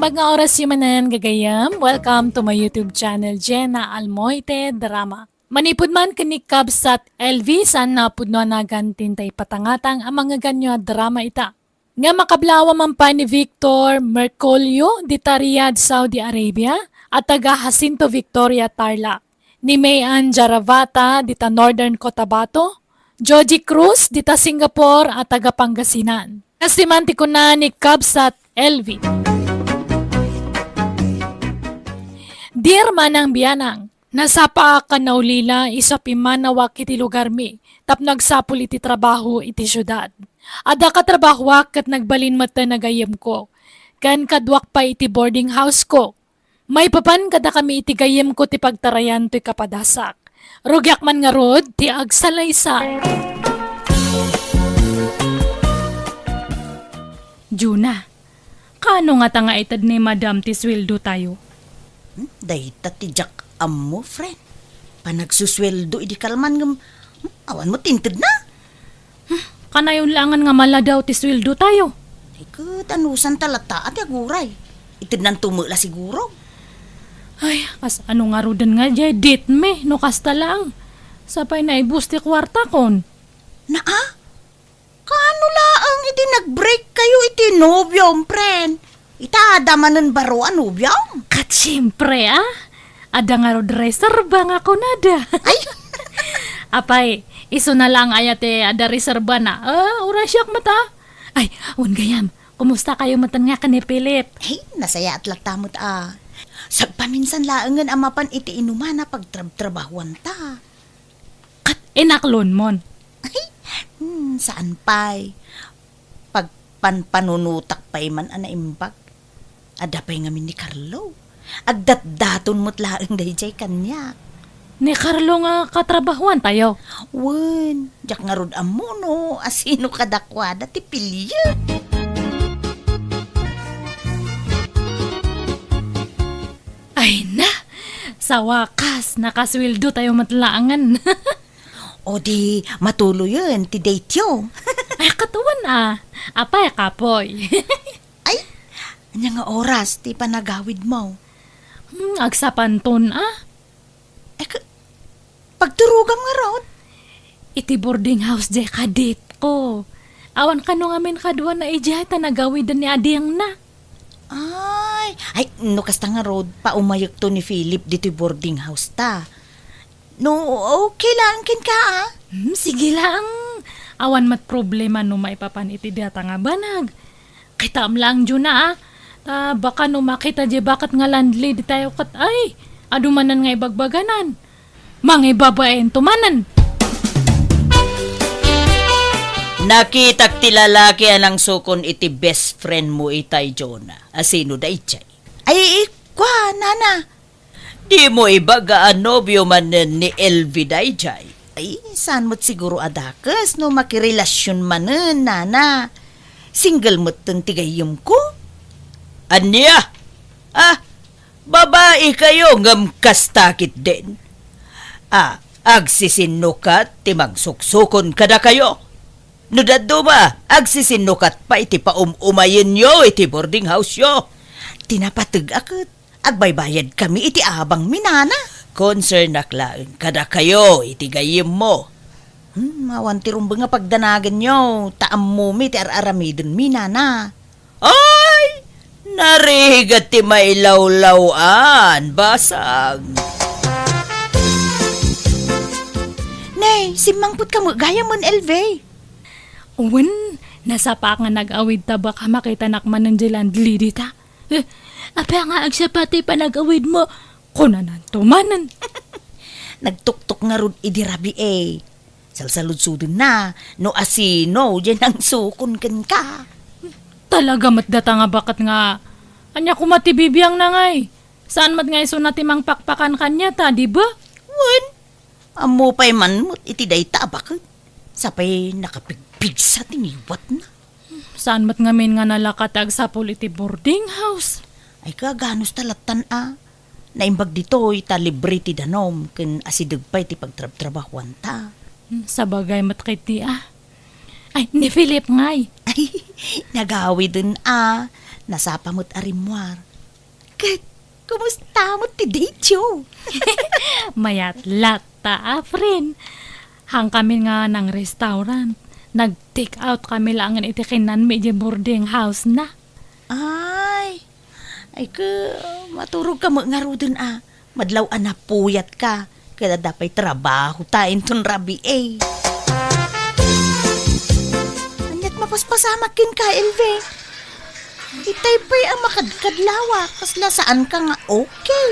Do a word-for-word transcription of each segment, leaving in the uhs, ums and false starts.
Maupay nga oras manen, gagayyem. Welcome to my YouTube channel, Jenna Almoite Drama. Manipud man ken ni Kabsat L V, saan a pudno a nagan ti intay patangatang a mangngeganyo a drama ita. Nga makablawa man pay ni Victor Mercolio dita Riyadh, Saudi Arabia, a taga Jacinto Victoria, Tarlac. Ni May Ann Jaravata dita Northern Cotabato, Joji Cruz dita Singapore a taga Pangasinan. Kas ti man ti kuna ni Kabsat L V. Dear Manang Bianang, nasapaak a naulila isu a pimmanawak iti lugarmi tapno agsapul iti trabaho iti siudad. Adda katrabahoak ket nagbalin met ti gayyemko, ken kaduak pay iti boarding house ko. Maipapan kadakami iti gayyemko ti pagtarayan toy kapadasak. Rugiak man ngarud ti agsalaysay. Juna, kaano ngata nga ited ni Madam ti sueldo tayo? Hmm, dayta ti diak ammo, friend. Panagsusueldo idi kalman ngem, hmm, awan met ti intedna. Hmm, kanayon laengen nga maladaw ti sueldo tayo. Ay, ket anusanta latta a ti aguray? Itednanto met la siguro. Ay, kasano ngaruden nga diay date-mi no kasta laeng? Sapay naibus ti kuartakon. Naa? Kaano laeng idi nag-break kayo iti nobiom, friend? Ita, adda manen baro a nobiom? Ket siempre, a. Adda ngarud reserba nga kunada. Ay! Apay, isuna laeng aya ti adda reserbana? A, uray siak met, a. Ay, wen gayam, kumusta kayo met nga ken ni Philip? Ay, nasayaat latta met, a. Sagpaminsan laengen a mapan iti inumana pagtrabtrabahuanta. Ket inaklonmon? Hmm, saan pay. Pagpanpanunotak pay man a naimbag. Adda pay ngamin ni Carlo. Agdatdaton met laeng daydiay kaniak. Ni Carlo nga katrabahuantayo? Wen, diak ngarud ammo no asino kadakuada ti piliek. Ay na! Sa wakas, nakasueldo tayo met laengen. O di, matuloyen ti date yo. Ay, katuan a. Apay, kapoy. Ay, ania nga oras ti panagawid mo? Hmm, agsapanton a. Ay, ka-, pagturogam ngarud? Iti boarding house diay kadetko. Awan kano ngamin kaduana idiay ta nagawiden ni adingna. Ay, ay, no kasta ngarud, paumayekto ni Philip ditoy boarding house ta. No, okay lang kenka, a? Hmm, sige lang. Awan met problema no maipapan iti data nga banag. Kitaem lang, Juna, a. Ta baka no makita diay baket nga landlady tayo ket, ay, adu manen nga ibagbaganan. Mangibabainto manen. Nakitak ti lalaki a nangsukon iti best friend mo itay, Juna. Asino daydiay? Ay, ikua, nana. Dimo ibaga a nobio manen ni L V daydiay? Ay, saan met siguro a dakes no makirelasyon manen, nana. Single metten ti gayyemko. Ania? A, babai kayo ngem kasta ketdin. A, agsisinnukat ti mangsuksukon kadakayo? No dadduma, agsisinnukat pay ti paum-umayenyo iti boarding house-yo. Ti napateg a ket, agbaybayadkami iti abangmi, nana. Konsernak laeng kadakayo iti gayyemmo. Hmm, awan ti rumbeng a pagdanaganyo, ta ammomi ti ar-aramidenmi, nana. Ay, narigat ti mailawlaw-an, basag. Nay, simmangpet kamo gayam, L V. Wen, nasapaak nga nag-awid ta baka makitanak manen diay landlady ta. Eh, apay nga agsapa ti panag-awidmo? Kunananto manen. Nagtuktok ngarud idi rabii. Salsaludsodenna no asino diay nangsukon kenka. Talaga met data nga baket nga, ania koma ti bibiangna ngay? Saan met nga isuna ti mangpakpakan kaniata, di ba? Wen, ammo pay man met iti dayta a baket. Sapay nakapigpigsa ti ngiwatna. Saan met ngamin nga nalaka ti agsapul iti boarding house? Ay, kaganos ta lattan a. Naimbag ditoy ta libre ti danum ken asideg pay ti pagtrabtrabahuanta. Hmm, sabagay met ketdi a. Ay, ni Philip ngay. Ay, nagawiden a. Nasapa met a rimmuar. Ket, kumusta met ti date yo? Mayat latta, a, friend. Hangkami nga nang restaurant. Nag-take out kami laengen iti kinnanmi idiay boarding house na. Ay, ay, ke, maturog ka met ngaruden a. Madlaw a napuyatka, ket adda pay trabahota inton rabii. Aniat mapaspasamak kenka, Elvie? Itay pay a makadkadlawak, kasla saanka nga okay.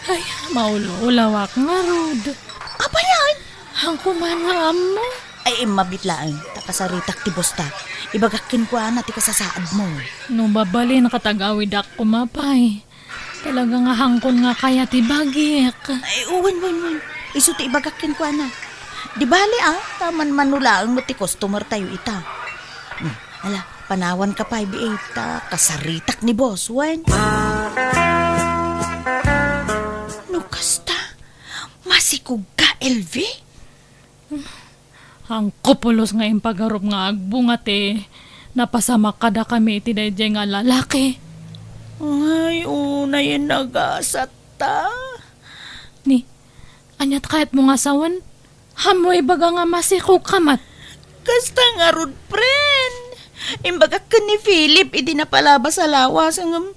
Ay, maul-ulawak ngarud. Apay aya? Haanko man nga ammo. Ay, immabit laeng, ta kasaritak ti bosta. Ibagak kenkuana ti kasasaadmo. No mabalin, ket ag-awidak koma pay. Talaga nga haanko nga kayat ti bagik. Ay, wen, wen, wen. Isu ti ibagak kenkuana. Di bale, a, ta manmano laeng met ti customer tayo ita. Hmm, ala, panawanka pay, biit, ta kasaritak ni boss, wen. No kasta, masikogka, Elvie? Haanko pulos nga impagarup nga agbunga ti napasamak kadakami iti daydiay nga lalaki. Ay, unayen nagasatta. Ni, aniat kayatmo nga sawen? Haanmo ibaga nga masikogka met? Kasta ngarud, friend. Imbagak ken ni Philip idi napalabas a lawas, ngem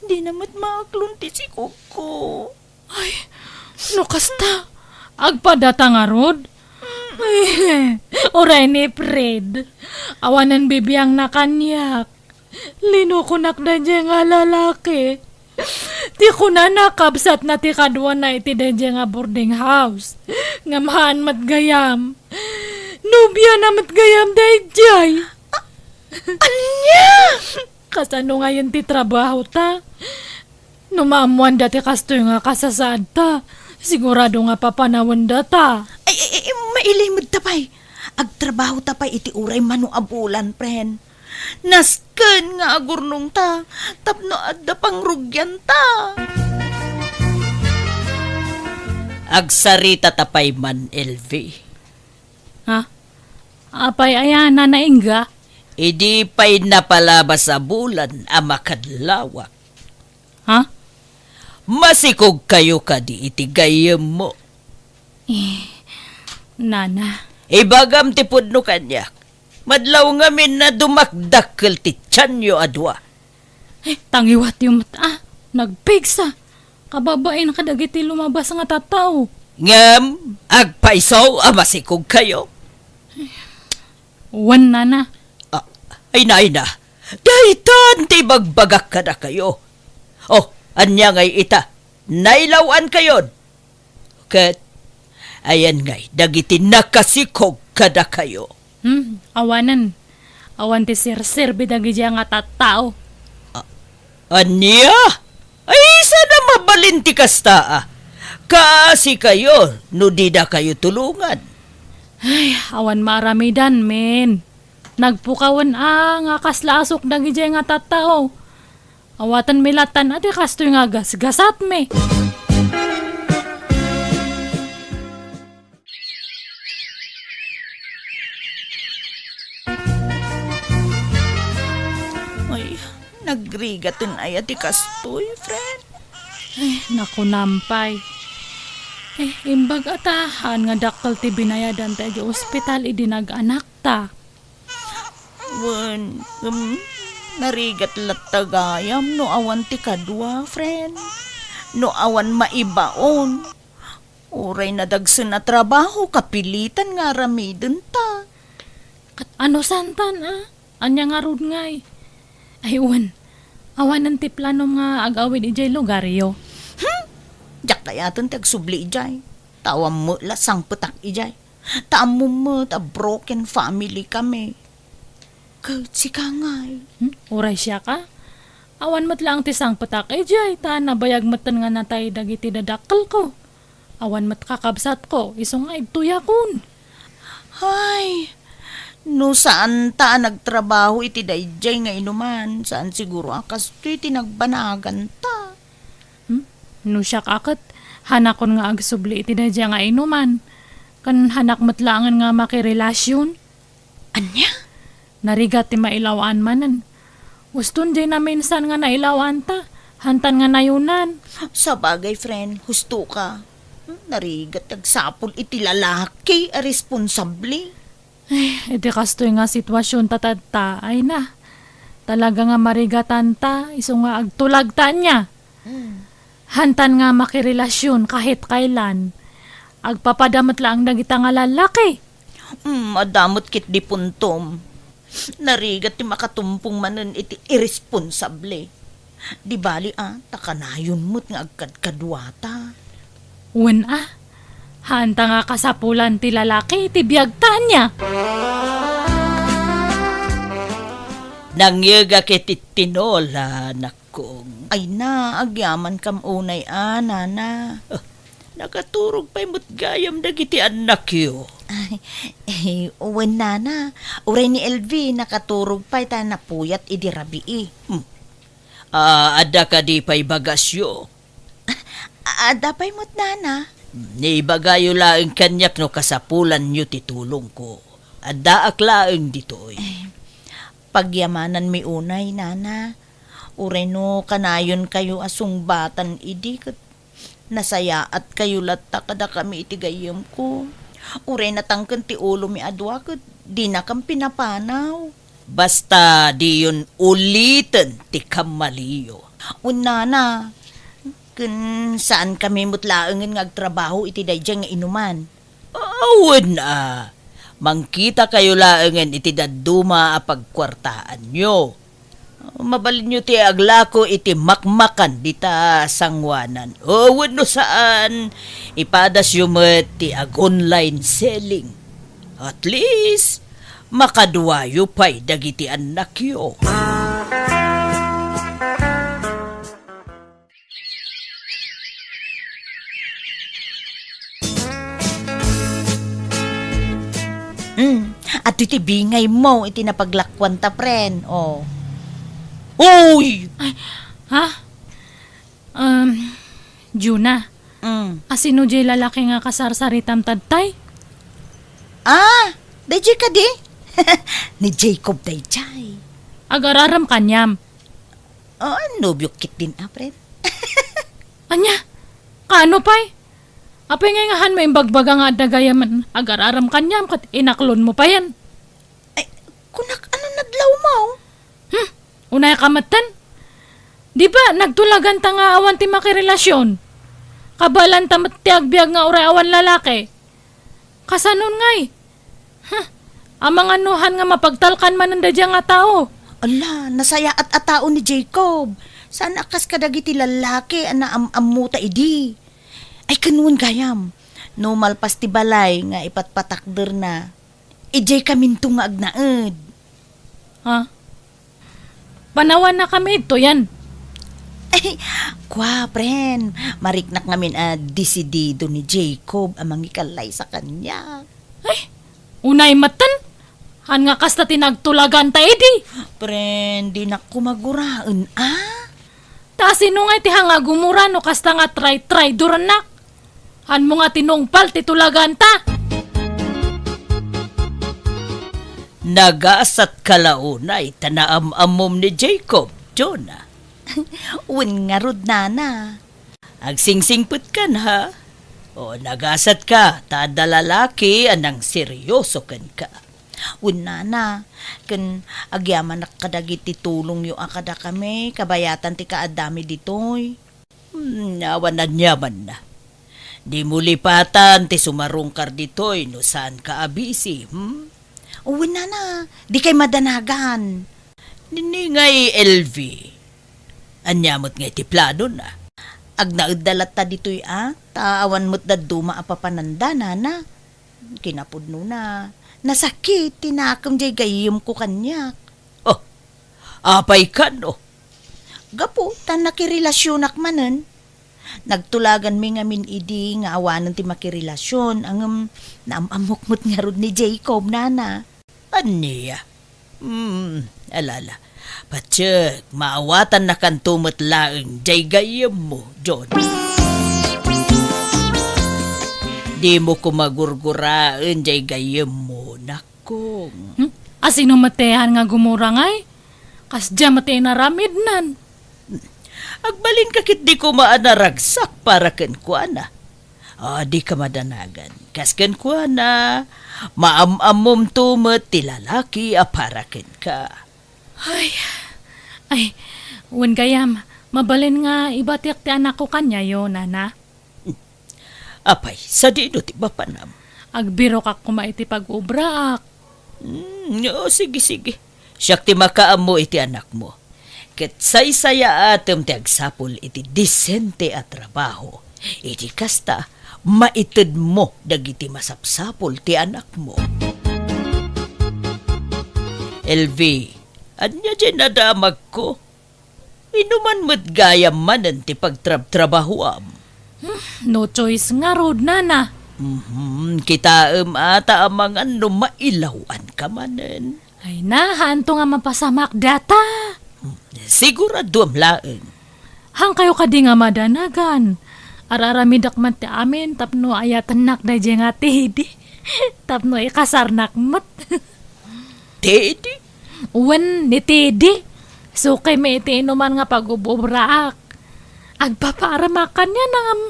dina met maaklon ti sikogko. Ay, no kasta, agpadata ngarud? Ay, uray ni Fred. Awanen bibiangna kaniak. Linukonak daydiay nga lalaki. Ti kunana, kabsatna ti kaduana iti daydiay nga boarding house. Ngem haan met gayam. Nobiana met gayam daydiay. Ania? Kasano ngayen ti trabahota? No maammoanda ti kastoy nga kasasaadta, sigurado nga papanawendata. Ay, ay, ay, mailimedta pay. Agtrabahota pay iti uray mano a bulan, friend. Nasken nga agurnongta tapno adda pangrugianta. Agsaritata pay man, Elvie. Ha? Apay aya, Nana Inga? Idi pay napalabas a bulan a makadlawak. Ha? Masikogkayo kadi iti gayyemmo? Eh, Nana. Ibagam ti pudno kaniak. Madlaw ngamin a dumakdakkel ti tianyo a dua. Eh, tangiwatyo met a, nagpigsa. Kababain kadagiti lumabas nga tattao. Ngem, agpayso a masikogkayo. Wen, Nana. Ah, ay, na, ay, na. Daytan ti ibagbagak kadakayo. Oh, ania ngay ita? Nailaw-ankayon. Ket, ayan ngay, dagiti nakasikog kadakayo. Hmm, awanen. Awan ti serserbi dagidiay nga tattao. A-, ania? Ay, saan a mabalin ti kasta, a? Kaasikayo no didakayo tulongan. Ay, awan maaramidan, men. Nagpukawen a nga kasla asuk dagidiay nga tattao. Awatenmi lattan a ti kastoy nga gasgasatmi. Ay, nagrigaten aya ti kastoy, friend? Ay, nakunam pay. Eh, imbag a ta, haan nga dakkel ti binayadanta idiay ospital idi nag-anakta. Wen, em, narigat latta gayam no awan ti kadua, friend. No awan maibaon. Uray nadagsen a trabaho, kapilitan nga aramidenta. Ket ano santan, a? Ania ngarud ngay? Ay, wen. Awanen ti planom nga ag-awid idiay lugaryo? Hmm? Diak kayaten ti agsubli idiay. Ta awan met la sangpetak idiay. Ta ammom met a broken family kami. Ket sika ngay? Hmm? Uray siak a? Awan met laeng ti sangpetak idiay, ta nabayag metten nga natay dagiti dadakkelko. Awan met kakabsatko, isu nga idtoyakon. Ay, no saanta a nagtrabaho iti daydiay nga inuman, saan siguro a kastoy ti nagbanaganta. Hmm? No siak a ket, hanakon nga agsubli iti daydiay nga inuman. Ken hanak met laengen nga makirelasion. Ania? Narigat ti mailaw-an manen. Uston diay naminsan nga nailaw-anta. Hantan nga nayonan. Sabagay, friend, husto ka. Narigat ti agsapul iti lalaki a responsable. Iti kastoy nga sitwasion ta tatta, ay na. Talaga nga marigatanta, isu nga agtulagta ania. Mm. Hantan nga makirelasyon kahit kailan. Agpapada met laeng dagita nga lalaki. Mm, adda met ketdi puntom. Narigat ti makatumpong manen iti irresponsable. Di bali a, ta kanayon met nga agkadkaduata. Wen a, haanta nga kasapulan ti lalaki iti biagta ania. Nangyegak iti tinola, nakong. Ay na, agyamankam unay a, nana. Ah, nakaturog pay met gayam dagiti annakyo. Ay, eh, wen, nana. Uray ni Elvi, nakaturog pay ta napuyat idi rabii. Hmm. Ah, adda kadi pay bagasyo? A-, adda pay met, nana. Ibagayo laeng kaniak no kasapulanyo ti tulongko. Addaak laeng ditoy. Eh, pagyamananmi unay, nana. Uray no kanayonkayo a sungbatan idi ket nasayaatkayo latta kadakami iti gayyemko. Uray natangken ti ulomi a dua ket dinakam pinapanaw. Basta diyon uliten ti kammaliyo. Wen, nana, ken saankami met laengen nga agtrabaho iti daydiay nga inuman. Awan a, mangkitakayo laengen iti dadduma a pagkuartaanyo. Mabalinyo ti aglako iti makmakan dita sangoanan. O, wenno saan, ipadasyo met ti ag-online selling. At least, makaduayo pay dagiti annakyo. Mm, adtoy ti bingaymo iti napaglakuanta, friend. Oh. Uy! Ay, ha? Um, Juna, mm, asino jay lalaki nga kasarsaritam tattay? Ah, dayjay kadi? Ni Jacob dayjay. Agar-aram kaniam. Ah, nobiok ketdin a, friend. Ania? Kaano pay? Apay ngay nga hanmo imbagbaga nga adda gayamen agar-aram kaniam ket inaklonmo payen? Ay, kunak, ano nadlawmo? Hmm, unay ka metten? Di ba nagtulaganta nga awan ti makirelasyon? Kabalanta met ti agbiag nga uray awan lalaki. Kasanon ngay? Huh, amangan no han nga mapagtalkan manen daydiay nga tao. Ala, nasayaat a tao ni Jacob. Saan a kas kadagiti lallaki a naam-ammota idi. Ay, ken wen gayam, no malpas ti balay nga ipatpatakderna, idiay kaminto nga agnaed. Ha? Panawanakami idtoyen. Ay, kua, friend. Mariknak ngamin a desidido ni Jacob a mangikalaysa kaniak. Ay, unay metten. Han nga kasta ti nagtulaganta idi. Friend, dinak koma guraen, a? Ta asino ngay ti han nga gumura no kasta nga tray-traydorannak? Hanmo nga tinungpal ti tulaganta. Nagasatka la unay ta naam-ammom ni Jacob, Jonah. Wen ngarud, nana. Agsingsingpetkan, ha? O, nagasatka ta adda lalaki a nangseryoso kenka. Wen, nana, ken agyamanak kadagiti tulongyo a kadakami, kabayatan ti kaaddami ditoy. Hmm, awan aniamanna. Dimo lipatan ti sumarungkar ditoy no saanka a busy, hmm? Wen, nana, dikay madanagan. Nini ngay, Elvi, ania met ngay ti planona? Agnaedda latta ditoy a, ta awan met dadduma a papananda, nana. Kinapudnona, nasakit ti nakem jay gayyemko kaniak. Oh, apay kano? Gapu ta nakirelasionak manen. Nagtulaganmi ngamin idi nga awanen ti makirelasion, ngem naam-ammok met ngarud ni Jacob, nana. Ania? Hmm, alala. Patiek, maawatannakanto met laeng jay gayyemmo, John. Dimo koma gurguraen jay gayyemmo, nakong. Hmm? Asino met ti han nga gumura ngay? Kasdiay met ti inaramidnan. Agbalinka ketdi koma a naragsak para kenkuana. A, dika madanagan. Kas kenkuana, maam-ammomto met ti lalaki a para kenka. Ay, ay, wen gayam, mabalin nga ibatiak ti anakko kaniayo, nana. Apay, sadino ti mapanam? Agbirokak koma iti pag-obraak. Hmm, o, sige, sige. Siak ti makaammo iti anakmo. Ket saysayaatem ti agsapul iti disente a trabaho. Iti kasta, maitedmo dagiti masapsapul ti anakmo. Elvi, ania diay nadamagko? Inuman met gayam manen ti pagtrabtrabahoam. Hmm, no choice ngarud, nana. Mhm, kitaem a ta amangan no mailaw-anka manen. Ay na, haanto nga mapasamak data. Hmm, siguraduam laeng. Haankayo kadi nga madanagan. Ar-aramidek man ti amin tapno ayatennak daydiay nga Teddy. Tapno ikasarnak met. Teddy? Wen, ni Teddy. Sukaymi iti inuman nga pag-ub-ubraak. Agpapaaremak kaniana ngem,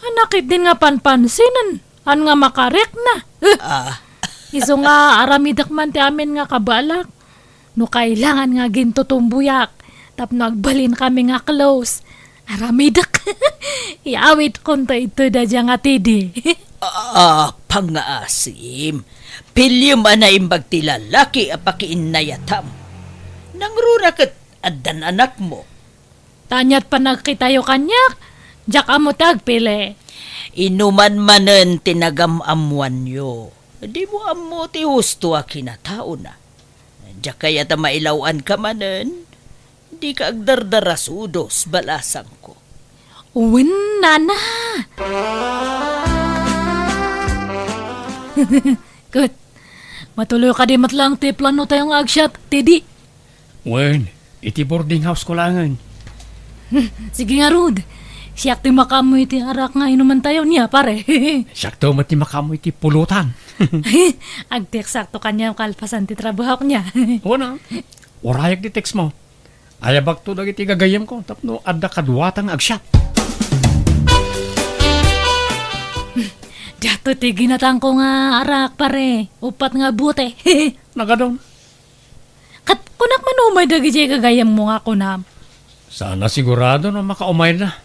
haanna ketdin nga panpansinen, haan nga makarikna. Ah. Isu nga aramidek man ti amin nga kabalak. No kailangan nga agintutumboyak, tapno agbalinkami nga close. Aramidek. Iawidkonto iti daydiay nga Teddy. Ah, pangngaasim. Piliem a naimbag ti lalaki a pakiinnayatam. Nangruna ket addan anakmo. Ta ania't panagkitayo kaniak, diak ammo ti agpili. Inuman manen ti nagam-ammoanyo. Dimo ammo ti husto a kinataona. Diak kayat a mailaw-anka manen. Dika agdardarasudos, balasangko. Wen, nana. Ket, matuloy kadi met laeng ti planotayo nga agsiat, Teddy? Wen, iti boarding house ko laengen. Hmm, sige ngarud. Siak ti makaammo iti arak nga inumantayo nia, pare. Siakto met ti makaammo iti pulutan. Agteksakto kaniam kalpasan ti trabahok nia. Wen a. Urayak ti text mo. Ayabakto dagiti gagayyemko tapno adda kaduatan nga agsiat. Datoy ti ginatangko nga arak, pare. Upat nga bote. Nagadon. Ket kunak man umay dagidiay gagayyemmo nga kunam. Saan a sigurado no makaumayda.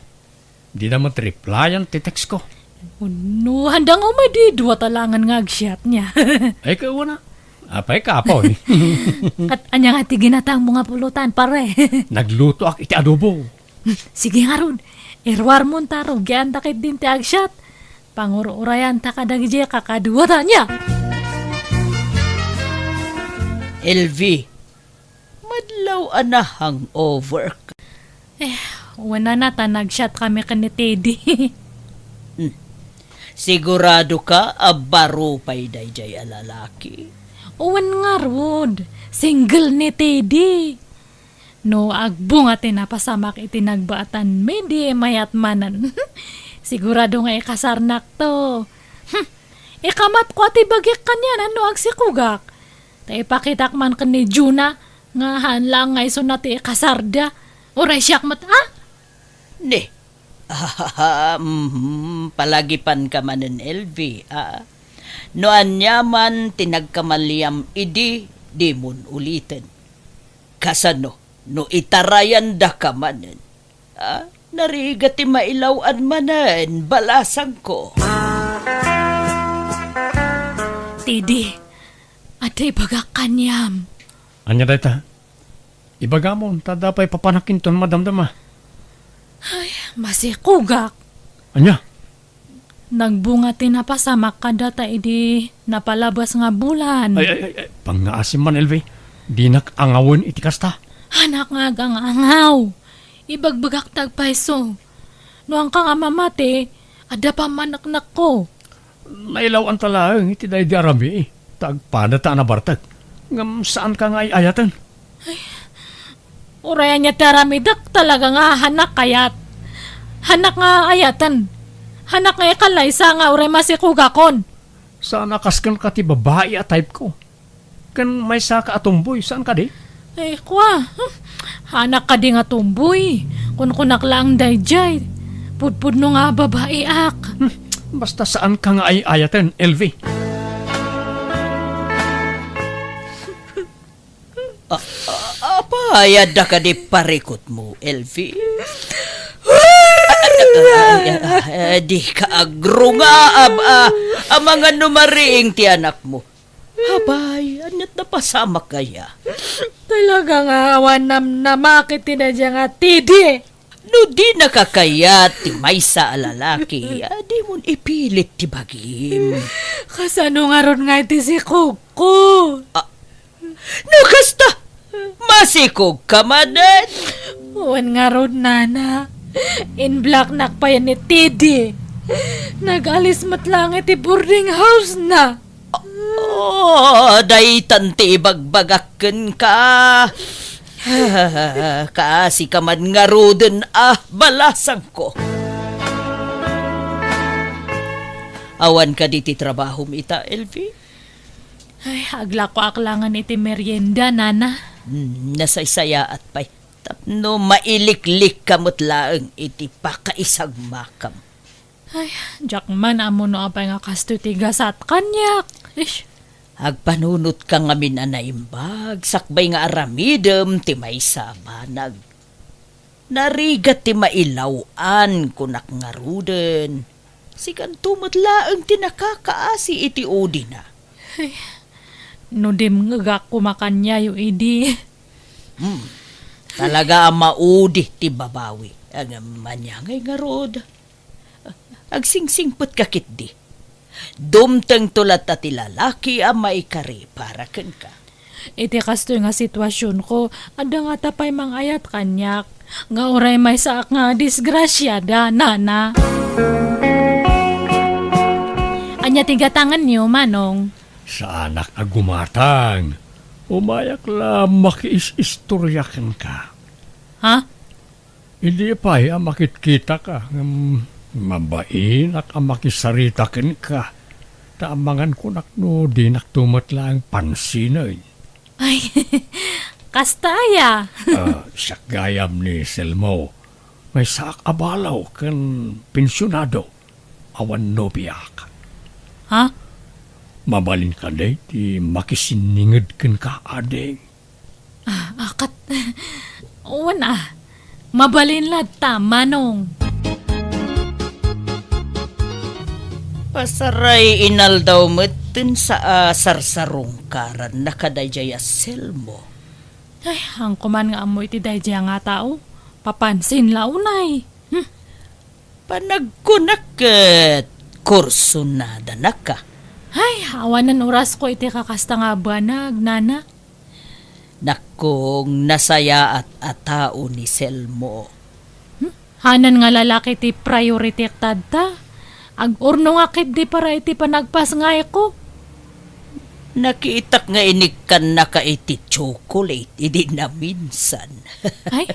Dida met replyan ti text ko. No, handang umay di dua ta laengen nga agsiat nia. Ay, kawana. Apay, kapoy. Ket ania nga ti ginatangmo nga pulutan, pare? Naglutoak iti adobo. Sige ngarud, iruarmonta, rugianta ketdin ti agsiat. Pangur-urayanta kadagiti kakaduata nia. Elvi, madlaw a na-hangover ka. Eh, wen a, ta nagsiatkami ken ni Teddy. Hmm. Sigurado ka a baro pay daydiay a lalaki? Wen ngarud, single ni Teddy. No agbunga ti napasamak iti nagbaatan, midi mayat manen. Sigurado nga ikasarnakto. Hmm. Ikamatko a ti bagik kaniana no agsikugak. Ta ipakitak man ken ni Juna nga haan laeng nga isuna ti ikasarda. Uray siak met, a? Ne. Ahaha, mhm, palagipanka manen, Elvi, a? No aniaman ti nagkamaliam idi, dimon uliten. Kasano no itarayandaka manen? A, narigat ti mailaw-an manen, balasangko. Teddy, adda ibagak kaniam. Ania dayta? Ibagamon, ta adda pay papanakinton madamdama. Ay, masikugak. Ania? Nagbunga ti napasamak kadata idi napalabas nga bulan. Ay, ay, ay, ay, pangngaasim man, Elvi. Dinak angawen iti kasta. Haanak nga agangaw. Ibagbagak ti agpayso. No haanka nga mamati, adda pammaneknekko. Nailaw-anta laeng iti daydi a rabii, ta agpadata a nabartek. Ngem saanka nga ay-ayaten. Uray ania ti aramidek, talaga nga haanak kayat. Haanak nga ayaten. Haanak nga ikalaysa nga uray masikugakon. Saan a kas kenka ti babai a type ko. Ken maysaka a tomboy, saan kadi? Ay, kua. Hmm. Haanak kadi nga tomboy. Kunkunak laeng daydiay. Pudpudno nga babaiak. Hmm, basta saanka nga ay-ayaten, Elvie. A-, a-, apay, adda kadi parikutmo, Elvie? Ay, ay, ay, ay, dika agrungaab, a, amangan no mariing ti anakmo. Apay, ania't napasamak aya? Talaga nga awan namnamak iti daydiay nga Teddy. No dinaka kayat ti maysa a lalaki, a, dimon ipilit ti bagim. Kasano ngarud nga iti sikogko? A, no kasta, masikogka manen? Wen ngarud, nana. In-blocknak pay ni Teddy. Nag-alis met laeng iti boarding house na. Oh, daytan ti ibagbagak kenka. Kaasika man ngaruden a balasangko. Awan kadi ti trabahom ita, Elvie? Ay, aglakoak laengen iti merienda, nana. Hmm, nasaysayaat pay. Tapno mailiklikka met laeng iti pakaisagmakam. Ay, diak man ammo no apay nga kastoy ti gasat kaniak. Ish. Agpanunotka ngamin a naimbag, sakbay nga aramidem ti maysa a banag. Narigat ti mailaw-an, kunak ngaruden. Sikanto met laeng ti nakakaasi iti udina. Ay, no dimngegak koma kaniayo idi. Hmm. Talaga a maudi ti babawi. Ngem ania ngay ngarud? Agsingsingpetka ketdi. Dumtengto latta ti lalaki a maikari para kenka. Iti kastoy nga situasionko, adda ngata pay mangayat kaniak nga uray maysaak nga disgrasiada, nana. Ania ti gatangenyo, Manong? Saanak a gumatang. Umayak la makiis-istoria kenka. Ha? Idi pay a makitkitaka, ngem mabainak a makisarita kenka, ta amangan kunak no dinakto met laeng pansinen. Ay, kasta aya? Ah, siak gayam ni Selmo. Maysaak a balo ken pensionado. Awan nobiak. Ha? Mabalin kadi ti makisinninged kenka, ading? Ah, ah, kat-, wen, ah. Mabalin latta, Manong. Pasaray inaldaw met ti sa-, a, sarsarungkaranna kadaydiay a Selmo. Ay, haanko man nga ammo iti daydiay nga tao. Papansin la unay. Hmm. Panagkunak ket kursunadana ka. Ay, awanen orasko iti kakasta nga banag, nana. Nakkong, nasayaat a tao ni Selmo. Hmm? Hanan nga lalaki ti priority tatta. Ag-urnongak ketdi para iti panagpasngayko. Nakitak nga inikkannaka iti chocolate idi naminsan. Ay,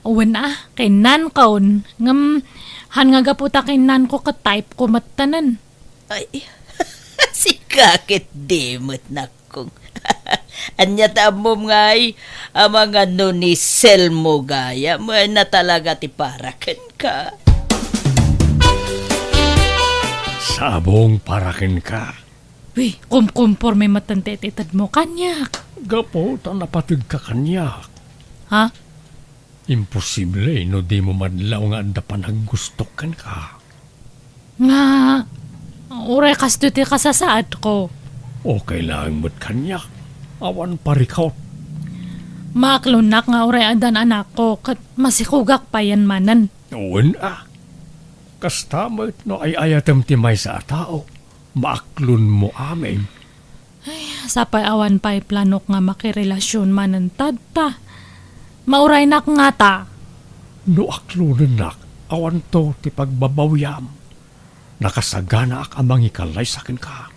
wen a, kinnankon. Ngem, han nga gapu ta kinnanko ket type ko mettanen. Ay, sika ketdi met, nakkong. Ania ta ammom ngay, amangan no ni Selmo gayam, ay, na talaga ti para kenka. Sabong para kenka. Uy, kumkumporme metten ti itedmo kaniak. Gapu ta napategka kaniak. Ha? Imposible no dimo madlaw nga adda panaggustok kenka. Nga, uray kastoy ti kasasaadko. Okay laeng met kaniak. Awan parikot. Maaklonnak nga uray addan anakko, ket masikogak payen manen. Wen a. Kasta met no ay-ayatem ti maysa a tao, maaklonmo amin. Ay, sapay awan pay planok nga makirelasion manen tatta. Mauraynak ngata. No aklonennak, awanto ti pagbabawiam. Nakasaganaak a mangikalaysa kenka.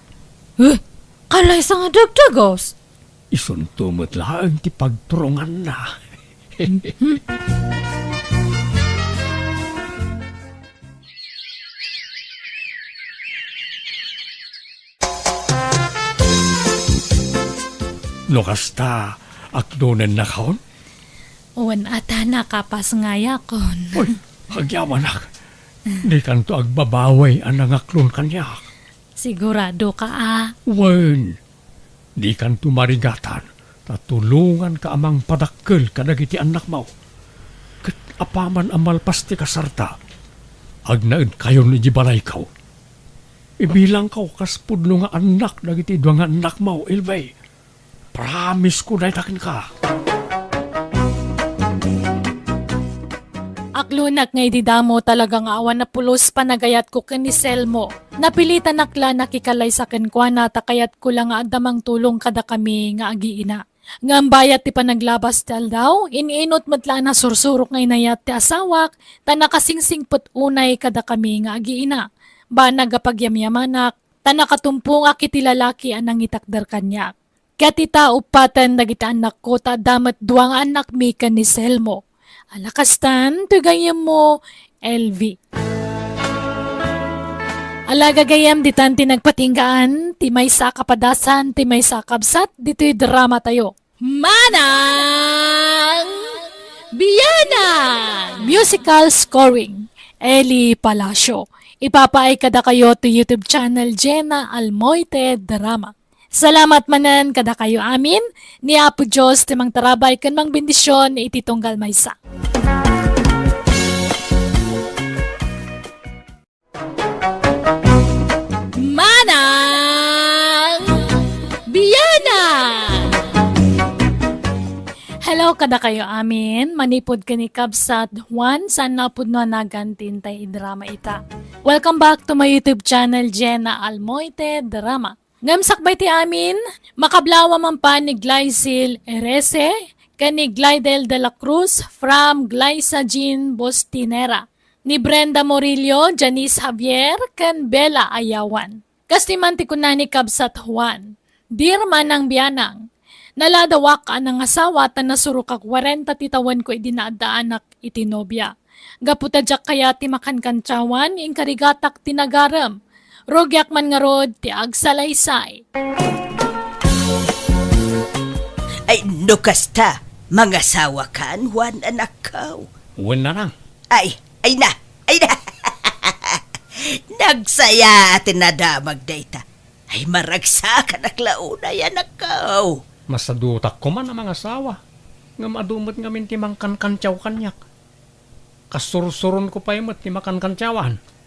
Eh, kalaysa nga dagdagas? Isunto met laeng ti pagturonganna. No kasta, aklonennakon? Wen, a ta nakapasngayakon. Uy, agyamanak. Dikanto agbabawi a nangaklon kaniak. Siguradoka a? Wen, dikanto marigatan, ta tulonganka a mangpadakkel kadagiti annakmo. Ket apaman a malpas ti kasarta, agnaedkayon idiay balayko. Ibilangko kas pudno nga annak dagiti dua nga annakmo, Elvie. Promise ko dayta kenka. Aklonak nga idi damo talaga nga awan a pulos panagayatko ken ni Selmo. Napilitanak la nakikalaysa kenkuana ta kayatko la nga adda mangtulong kadakami nga agiina. Ngem bayat ti panaglabas ti aldaw, in-inut met la a nasursurok nga inayat ti asawak, ta nakasingsingpet unay kadakami nga agiina. Banag a pagyamyamanak, ta nakatumpongak iti lalaki a nangitakder kaniak. Ket ita, uppaten dagiti annakko, ta adda met dua nga annakmi ken ni Selmo. Ala kastan, toy gayyemmo, Elvie. Ala gagayyem, ditan ti nagpatinggaan ti maysa a kapadasan, ti maysa a kabsat, ditoy drama tayo. Manang Bianang! Musical scoring, Eli Palacio. Ipapaay kadakayo to YouTube channel Jenna Almoite Drama. Salamat manen kadakayo amin, ni Apo Dios ti mangtarabay ken mangbendisyon iti tunggal maysa. Manang Bianang! Hello kadakayo amin, manipud ken ni Kabsat Juan, saan nga pudno a nagan ti intay idrama ita. Welcome back to my YouTube channel, Jenna Almoite Drama. Ngem sakbay ti amin, makablaaw a mangpan ni Glycil Erese ken ni Glidel de la Cruz from Glyza Jean Bostinera, ni Brenda Murillo, Janice Javier, ken Bella Ayawan. Kas ti man ti kuna ni Kabsat Juan, "Dear Manang Bianang, naladawak a nangasawa ta nasurokak kuarenta ti tawenko idi naaddaanak iti nobia. Gapu ta diak kayat ti makankantiawan, inkarigatak ti nagarem. Rugiak man ngarud ti agsalaysay." Ay, no kasta, mangasawakan, Juan, anakko? Wen, nanang. Ay, ay na, ay na. Nagsaya ti nadamag dayta. Ay, maragsakanak la unay, anakko. Masadutak koma a mangasawa. Ngem adu met ngamin ti mangkankantiaw kaniak. Kasursuronko pay met ti makankantiawan.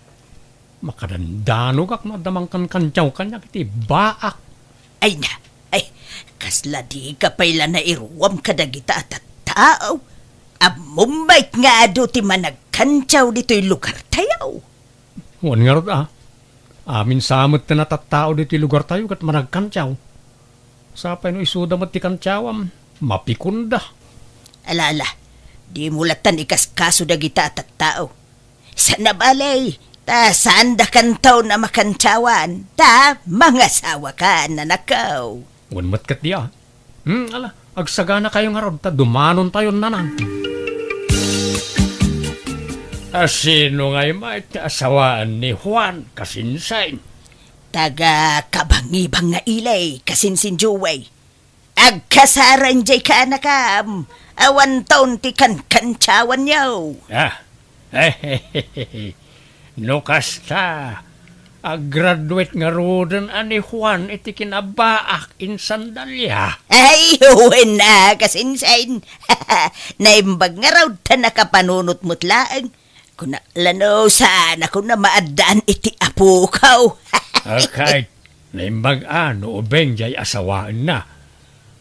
Makadandanogak no adda mangkankantiaw kaniak iti baak. Ay na, ay, kasla dika pay la nairuam kadagita a tattao. Ammom met nga adu ti managkantiaw ditoy lugartayo. Wen ngarud a, amin sa met ti natattao ditoy lugartayo ket managkantiaw. Sapay no isuda met ti kantiawam, mapikonda. Ala, ala, dimo lattan ikaskaso dagita a tattao. Saan a bale, ta saandakanton a makantiawan, ta mangasawakan, anakko. Wen met ket dia. Hmm, ala, agsaganakayo ngarud ta dumanontayon, nanang. A, sino ngay met ti asawaan ni Juan, kasinsin? Taga Kabangibang nga ili, kasinsin Joey. Agkasarang jay kaanakam, awanton ti kankantiawanyo. Ah, no kasta, aggraduate ngaruden a ni Juan iti kinabaak insan Dalia. Ay, wen a, kasinsin. Naimbag ngarud ta nakapanunot met laeng. Kuna la no saan a kuna maaddaan iti apoko. Akay, naimbag a no ubing jay asawaenna.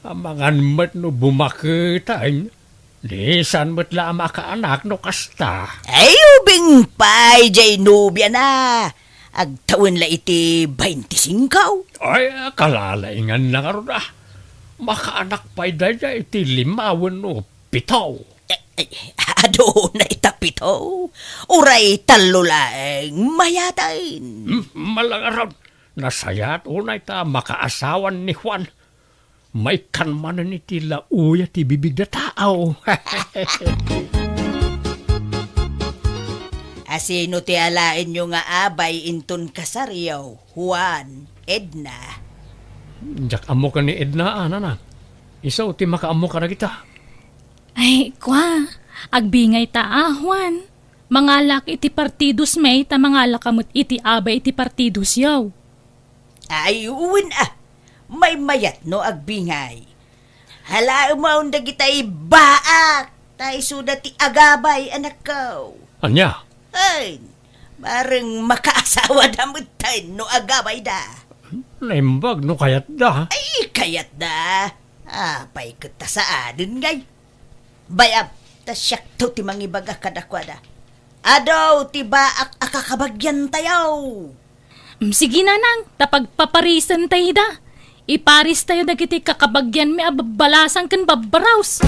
Amangan met no bumaketen, di saan met la a makaanak no kasta. Ay, ubing pay jay nobiana. Agtawen la iti baintisingko. Ay, kalalainganna ngarud a. Makaanak pay dayta iti lima wenno pito. Eh, eh, adu unay ta pito. Uray tallo laeng mayaten. Hmm, malangarod. Nasayaat unay ta makaasawan ni Juan. Maikkan manen iti laoya ti bibigda tao. A sino ti alaenyo nga abay inton kasaryo, Juan, Edna? Diak ammo ken ni Edna, a, nanang. Isu ti makaammo kadagita. Ay, kua, agbingay ta a, Juan. Mangalak iti partidosmi ta mangalak met iti abay iti partidosyo. Ay, wen a. Maymayat no agbingay. Halaem dagitay baak, ta isuda ti agabay, anakko. Ania? Ay, bareng makaasawada metten no agabayda. Naimbag no kayatda. Ay, kayatda. Apay ket ta saanen ngay? Bayam, ta siakto ti mangibaga kadakuada. Adu ti baak a kakabagiantayo. Mm, sige, nanang, ta pagpaparisen tayo da. Iparis tayo dagiti kakabagianmi a babbalasang ken babbaraos.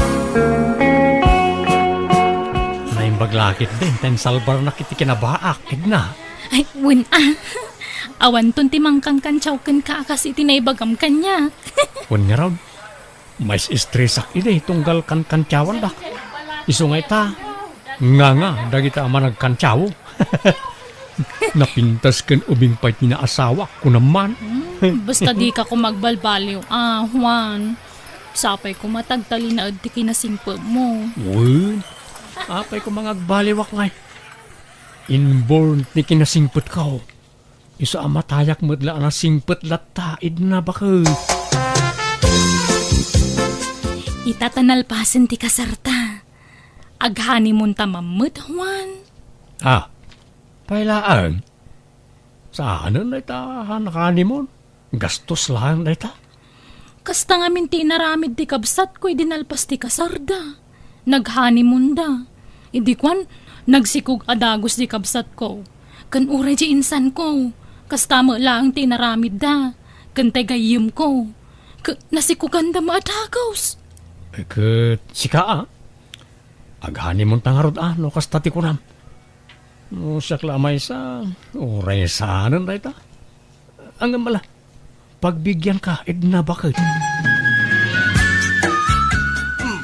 Naimbag la ketdi ta insalbarnak iti kinabaak, Edna. Ay, wen a. Awanton ti mangkankantiaw kenka a kas iti naibagam kaniak. Wen ngarud, mais-estresak idi tunggal kankantiawandak. Isu nga ita, nganga dagita a managkantiaw. Napintas ken ubing pay ti naasawak, kunam man. Hmm, basta dika koma agbalbaliw a, Juan. Sapay koma ta agtalinaed ti kinasingpetmo. Wen, apay koma nga agbaliwak ngay? Inborn ti kinasingpetko. Isu a matayak met la a nasingpet latta, Edna, baket. Ita ta nalpasen ti kasarta. Aghanimunta man met, Juan. Ah, pay laeng? Saanen dayta a nakahanimon? Gastos laeng dayta. Kasta ngamin ti inaramid ti kabsatko idi nalpas ti kasarda. Naghanimonda. Idi kuan, nagsikog a dagus ti kabsatko. Ken uray ti insanko, kasta met laeng ti inaramidda. Ken ti gayyemko, ket nasikoganda met a dagus. Eh, ket sika, a? Aghanimonta ngarud a no kasta ti kunam. No siak la a maysa, uray saanen dayta. Ngem ala, pagbigianka, Edna, baket. Hmm,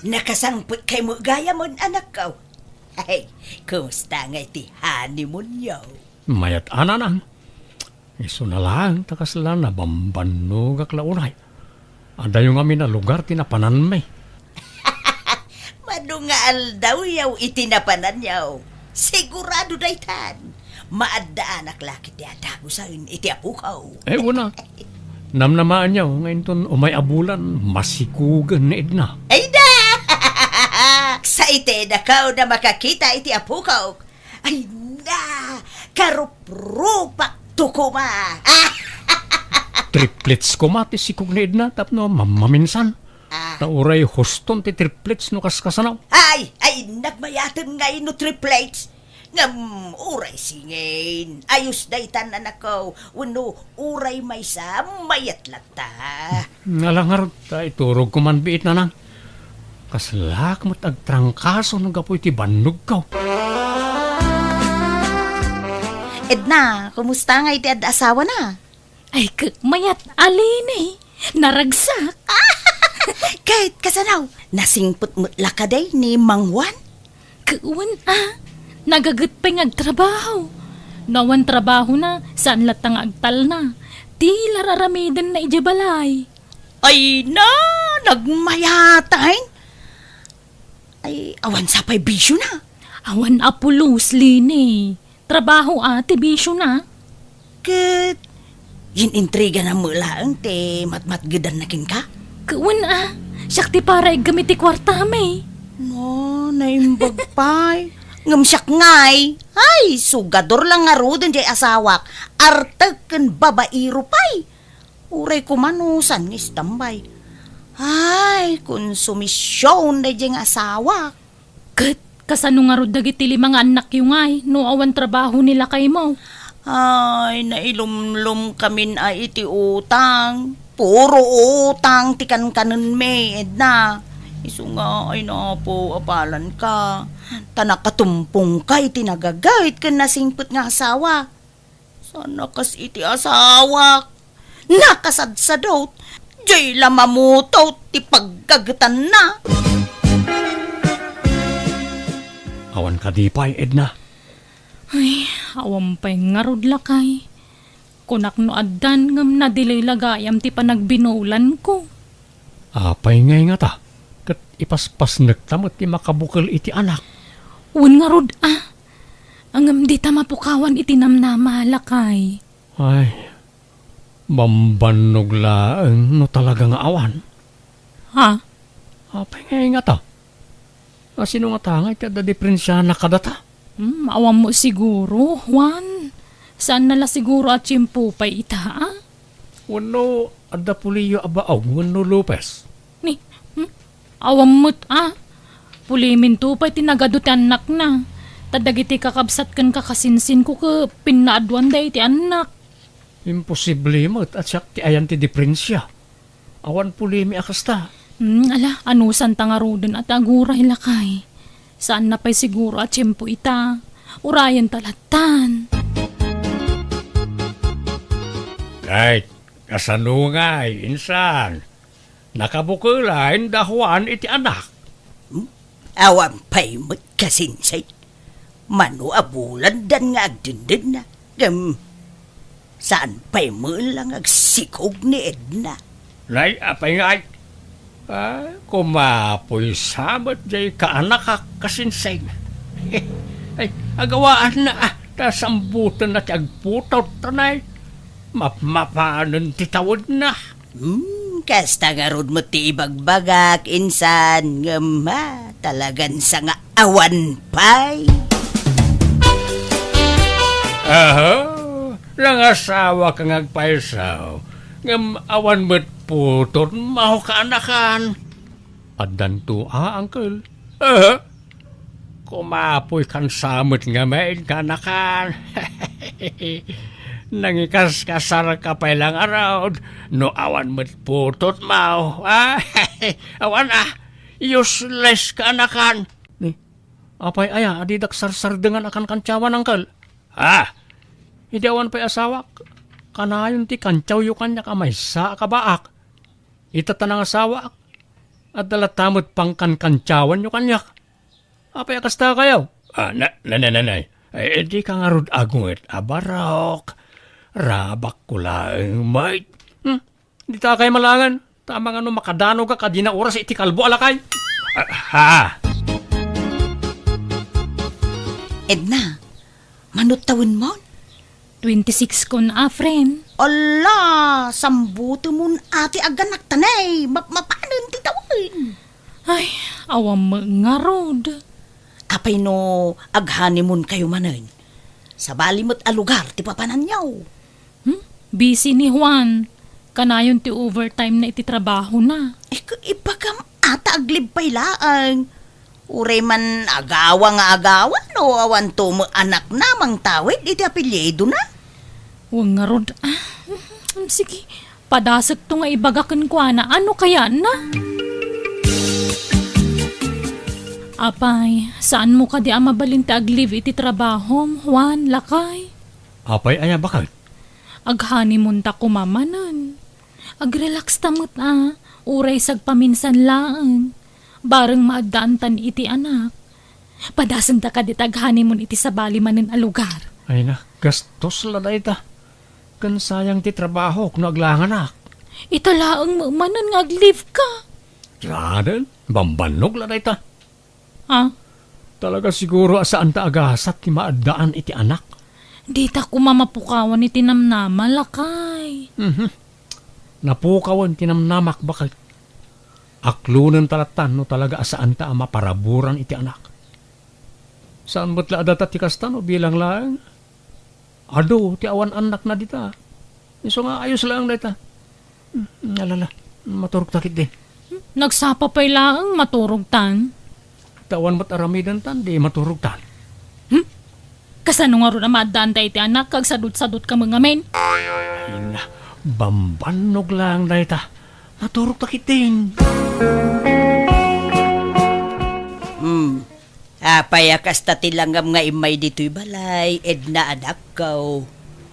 nakasangpetkay met gayam, anakko. Hey, kumusta ngay ti honeymoonyo? Mayat a, nanang. Isuna laeng ta kasla nabambannogak la unay. Adayo ngamin a lugar ti napananmi. Madu nga aldawyo iti napananyo. Sigurado daytan. Maaddaanak la ket ti adagusen iti apoko. Eh, wen a. Namnamaenyo nga inton umay a bulan, masikogen ni Edna. Ay da! Excited ako na makakita iti apokok. Ay na! Karuprupak to koma! Triplets koma ti sikog ni Edna tapno mam-, maminsan. Ah. Ta uray Houston ti triplets no kaskasano. Ay! Ay, nagmayaten ngay no triplets! Ngem uray singin, ayos daytan, anakko, wenno uray maysa, mayat latta. Ala ngarud, ta iturogko man biit, nanang. Kaslak met agtrangkaso no gapu iti bannogko. Edna, kumusta nga iti ad-asawana? Ay, ket mayat a, Leni. Naragsak. Ket kasano? Nasingpet met la kadi ni Mang Juan? Ket wen a, nagaget pay nga agtrabaho. No awan trabahona, saan latta nga agtalna. Ti la raramidenna idiay balay. Ay na, nagmayat a. Ay, awan sa pay bisiona? Awan a pulos, Leni. Trabaho a ti bisiona. Ket, yen-intrigana met laeng ti matmatgedanna kenka? Ket wen a, siak ti para iggem iti kuartami. No, naimbag pay. Ngem siak ngay, ay, sugador la ngaruden diay asawak, artek ken babaero pay. Uray koma no saan nga istambay. Ay, konsumision daydiay nga asawak. Ket kasano ngarud dagiti lima nga annakyo ngay no awan trabaho ni lakaymo? Ay, nailumlomkamin a iti utang. Puro utang ti kankanenmi, Edna. Isu nga, ay, Apo, apalanka. Ta nakatumpongka iti nagaget ken nasingpet nga asawa. Saan a kas iti asawak. Nakasadsadot. Diay la mamutot ti paggagetanna. Awan kadi pay, Edna? Ay, awan pay ngarud, lakay. Kunak no addan ngem nadelay la gayam ti panagbinolanko. Apay ngay ngata? Ket ipaspasnekta met ti makabukel iti anak. Wen ngarud a. Ngem dita mapukawan iti namnama, lakay. Ay, bambannog laeng no talaga nga awan. Ha? Apay nga ingata? A, sino ngata nga iti adda diprensiana kadata? Hmm, awan mo siguro, Juan. Saan na la siguro a tiempo pay ita, a? Wenno adda puliyo a baog wenno Lopez? Ni, hmm? Awan met, a. Puliminto pay ti nagadu ti annakna. Ta dagiti kakabsat ken kakasinsinko ket pinnaaduanda iti annak. Imposible met a siak ti ayan ti diprensia. Awan pulimi a kasta. Hmm, ala, anusanta ngaruden a ti aguray, lakay. Saan na pay siguro a tiempo ita. Urayenta lattan. Ay, kasano ngay, insan? Nakabukelaen da Juan iti anak? Hmm? Awan pay met kasinsin. Mano a bulandan nga agdendennag, ngem saan pay met la nga agsikog ni Edna. Nay, apay ngay? Ay, kumapoy sa met jay kaanakak kasinsin. Ay, agawaanna, a, ta sambutenna ti agputot, tanay. Mapmapanen ti tawedna. Hmm, kasta ngarud met ti ibagbagak, insan, ngem, ha, talagan sa nga awan pay. Aha, nangasawaka nga agpayso, ngem awan met putot maw kaanakan. Addanto a, uncle. Aha. Kumapoy kan sa met ngamin kaanakan. Nangikaskasarka pay la ngarud no awan met putot maw, a? Awan a, useless kaanakan. Ni, apay aya a didak sarsardengan a kankantiawan, uncle? A? Idi awan pay asawak, kanayon ti kantiawyo kaniak a maysa a kabaak. Ita ta nangasawaak, adda latta met pangkankantiawanyo kaniak. Apay a kasta kayo? A, na, na, na, na, na. Ay, dika ngarud agunget a barok. Rabakko laeng met. Hmm? Dita kay malangen. Tama nga no makadanoga kadina oras iti kalbo a lakay. A, ha? Edna, mano tawenmon? Twenty-six kon a, friend. Ala, sambutemon a ti aganakta, nay. Mapmapanen ti tawen. Ay, awan met ngarud. Apay no aghanimon-kayo manen? Sabali met a lugar ti papananyo. Hmm? Busy ni Juan. Kanayon ti overtime na iti trabahona. Ay, ka-, ibagam a ta aglib pay laeng. Uray man agawa nga agawa no awanto met anakna mangtawid iti apelyidona. Wen ngarud, a. Sige, padasekto nga ibaga kenkuana. Ano kayatna? Apay, saanmo kadi a mabalin ti aglib iti trabahom, Juan, lakay? Apay aya, baket? Aghanimon ta koma manen. Agrelax ta met a, uray sagpaminsan laeng. Bareng maaddaantan iti anak. Padasenta kadi ta aghanimon iti sabali manen a lugar. Ay na, gastos la dayta. Ken sayang ti trabahok no aglanganak. Ita laeng met manen nga aglibka. Saanen, bambannog la dayta. A? Talaga siguro a saanta a gasat ti maaddaan iti anak. Dita koma mapukawan iti namnama, lakay. Mhm. Napukawen ti namnamak, baket. Aklonenta lattan no talaga a saanta a maparaburan iti anak. Saan met la a data ti kasta no bilang laeng. Adu ti awan annakna dita. Isu nga ayos laeng dayta. Hmm, alala, maturogta ketdi. Nagsapa pay laeng, maturogtan. Ta awan met aramidentan, di maturogtan. Hmm? Kasano ngarud a maaddaanta iti anak, agsadutsadutka met ngamin? Ay na, bambannog laeng dayta. Maturogta ketdin. Hmm. Apay a kasta ti langam nga immay ditoy balay, Edna, anakko?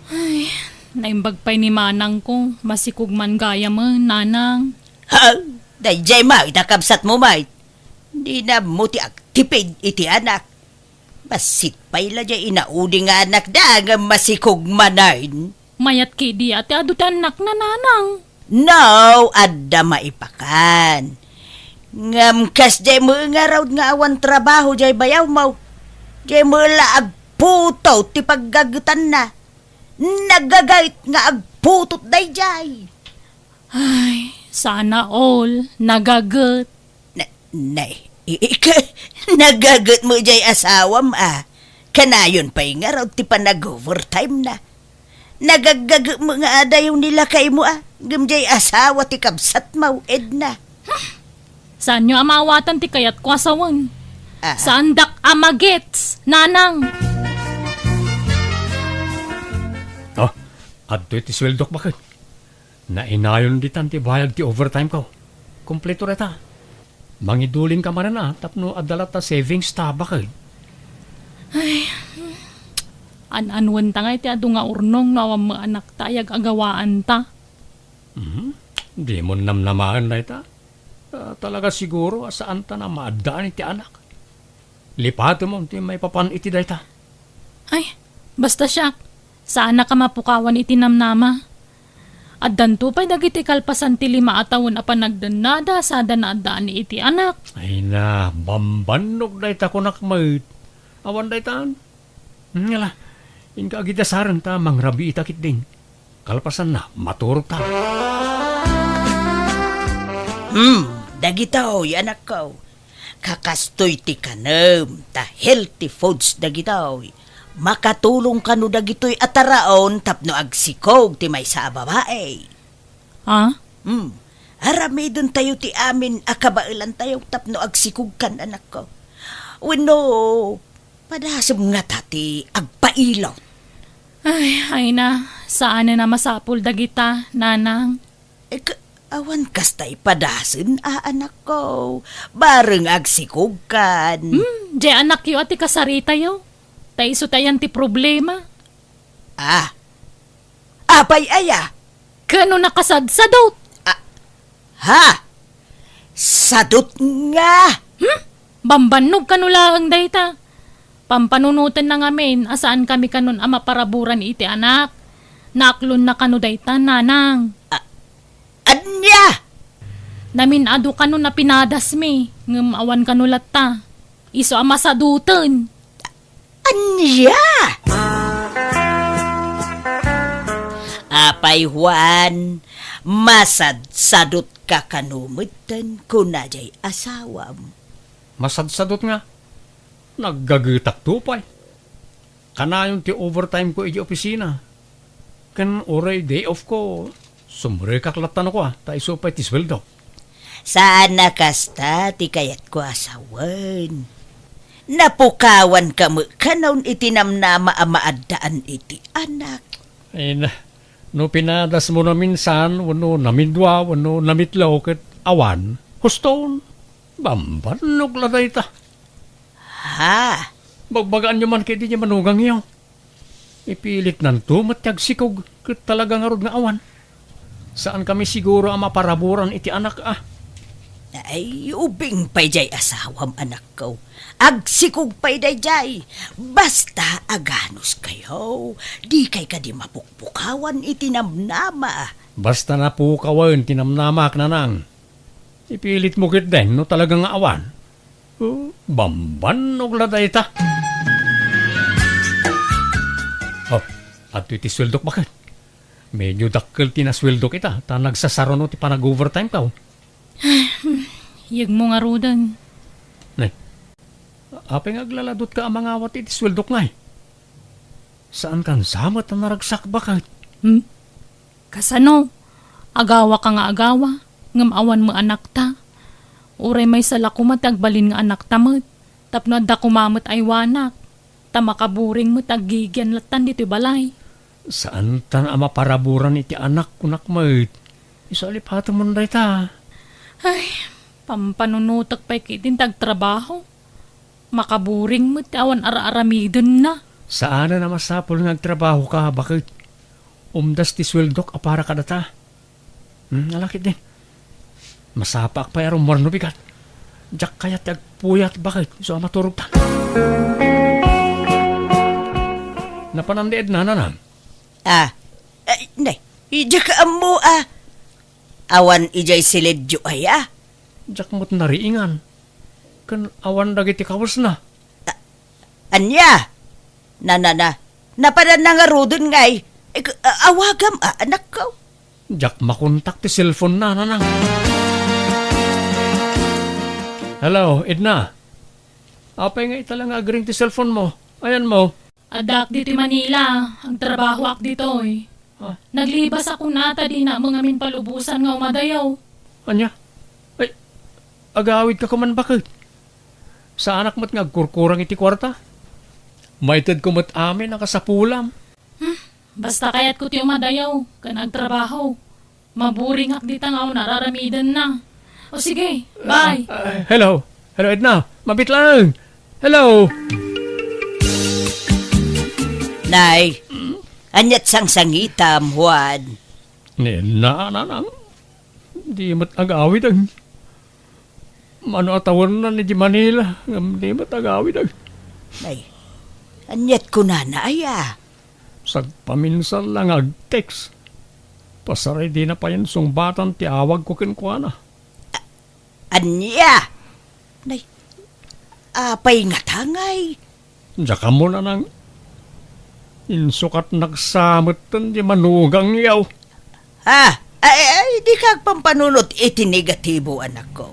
Ay, naimbag pay ni manangko. Masikog man gayamen, nanang. Ha? Daydiay met a kabsatmo met. Dina ammo ti agtipid iti anak. Bassit pay la diay inaudi nga anakda ngem masikog manen. Mayat ketdi a ti adu ti annakna, nanang. No, adda maipakan. Ngem kasdiay met ngarud nga awan trabaho diay bayawmo. Diay met la agputot ti paggagetanna. Nagagayt nga agputot daydiay. Ay, sana all nagaget. Na, nay, i-, ika, nagaget met diay asawam a. Kanayon pay ngarud ti panag-overtime na. Nagagagem nga adayo ni lakaymo a, ngem diay asawa ti kabsatmo, Edna. Saanyo a maawatan ti kayatko a sawen. Ah. Saandak a magets, nanang. Oh, adtoy ti sueldok, baket. Nainayon ditan ti bayad ti overtime ko. Kompleto dayta. Mangiduling ka manen a, tapno adda latta savings ta, baket. Ay, an-anwen ta ngay ti adu nga urnong no awan met anakta ay ag-agawaan ta. Mhm. Di mo namnamaen dayta. Ah, talaga siguro a saan ta na maaddaan iti anak. Lipatem ti maipapan iti dayta. Ay, basta siak, saanak a mapukawan iti namnama. Addanto pay dagiti kalpasan ti lima a tawen a panagdennada sada naaddaan iti anak. Ay na, bambannog dayta kunak met. Awan daytan. Hmm, ala, inka agidasaren ta mangrabiita ketdin. Kalpasanna, maturog ta. Hmm, dagitoy, anakko. Kakastoy ti kanem, ta healthy foods dagitoy. Makatulong kano dagitoy a taraon tapno agsikog ti maysa a babae. Ah? Hmm, aramidentayo ti amin a kabaelantayo tapno agsikogkan, anakko. Wenno, padasem ngata ti agpailot. Ay, ay na, saanen a masapul dagita, nanang. Eh, ka-, awan kasta ipadasen a, anakko. Bareng agsikogkan. Hmm, diay anakyo a ti kasaritayo. Ta isu ti ayan ti problema. Ah. Apay aya? Kano nakasadsadot? Ah. Ha? Sadot nga? Hmm? Bambannog kano laeng dayta. Pampanunoten na ngamin a saan kami kanon a maparaburan iti anak. Naaklon na kano dayta, nanang. Ah, ania? Namin-adu kano na pinadasmi, ngem awan kano latta. Isu a masadoten. Ania? Apay, Juan, masadsadot ka kano metten, kuna diay asawam. Masadsadot nga? Naggagetak to pay. Kanayon ti overtime ko iti opisina. Ken uray day off ko, sumrekak latta no kua, ta isu pay ti sueldo. Saan a kasta ti kayatko a sawen. Napukawan ka met kanon iti namnama a maaddaan iti anak. Ay na, no pinadas mo naminsan, wenno namidua, wenno namitlo, ket awan, huston, bambannog la dayta. Ha? Bagbagaanyo man ketdi ti manugangyo. Ipilitnanto met ti agsikog, ket talaga ngarud nga awan. Saan kami siguro a maparaburan iti anak a. Ay, ubing pay diay asawam, anakko. Agsikog pay daydiay. Basta aganuskayo, dikay kadi mapukpukawan iti namnama. Basta napukawen ti namnamak, nanang. Ipilitmo ketdin no talaga nga awan. Oh, bambannog la dayta. Oh, adtoy ti sueldok, baket. Medyo dakkel ti nasueldok ita, ta nagsasaruno ti panag-overtime ka, oh. Yegmo ngaruden. Nay, apay nga aglaladot ka a mangawat iti sueldok ngay? Saan kan sa met a naragsak, baket? Hmm? Kasano? Agawa ka nga agawa, ngem awan met anakta. Uray maysa la koma ti agbalin nga anakta met, tapno adda koma met aywanak, ta makaburing met aggigian lattan ditoy balay. Saantan a maparaburan iti anak, kunak met. Isu a lipatemon dayta. Ay, pampanunotek pay ketdin ti agtrabaho. Makaburing met ti awan ar-aramidenna. Saanen a masapul nga agtrabaho ka, baket. Umdas ti sueldok a para kadata. Hmm, ala ketdin. Masapaak pay a rummuar no bigat. Diak kayat ti agpuyat, baket. Isu a maturog ta. Napanan ni Edna, nanang? Ah, ay, nay, diak ammo, ah. Awan idiay silidyo aya? Diak met nariingan. Ken awan dagiti kawesna. Ania? Na, na, na. Napadanna ngaruden ngay. Ik-, a-, awagam, a, anakko. Diak makontak ti cellphone na, nanang. Hello, Edna. Apay nga ita la nga agring ti cellphone mo? Ayan mo. Addaak ditoy Manila, agtrabahoak ditoy. Ah. Naglibas a kuna ta dinak met ngamin palubosan nga umadayo. Ania? Ay, agawidka koma baket. Saanak met nga agkurkurang iti kuarta. Maitedko met amin a kasapulam. Hmm, basta kayatko ti umadayo ken agtrabaho. Maburingak dita nga awan ar-aramidenna. O sige, bye. Ah, ah, hello. Hello, Edna. Mabiit laeng. Hello. Nay, ania't sangsangitam, Juan? Ni Edna, nanang. Di met agawid, ay. Mano a tawenna idiay Manila, ngem di met agawid, ay. Nay, ania't kunana, aya? Sagpaminsan la nga ag-text. Pasaray dina payen sungbatan ti awagko kenkuana. A-, ania? Nay, apay ngata ngay? Diak ammo, nanang. Insukatnak sa metten ti manugangyo. Ha? Ay, ay, dika agpampanunot iti negatibo, anakko.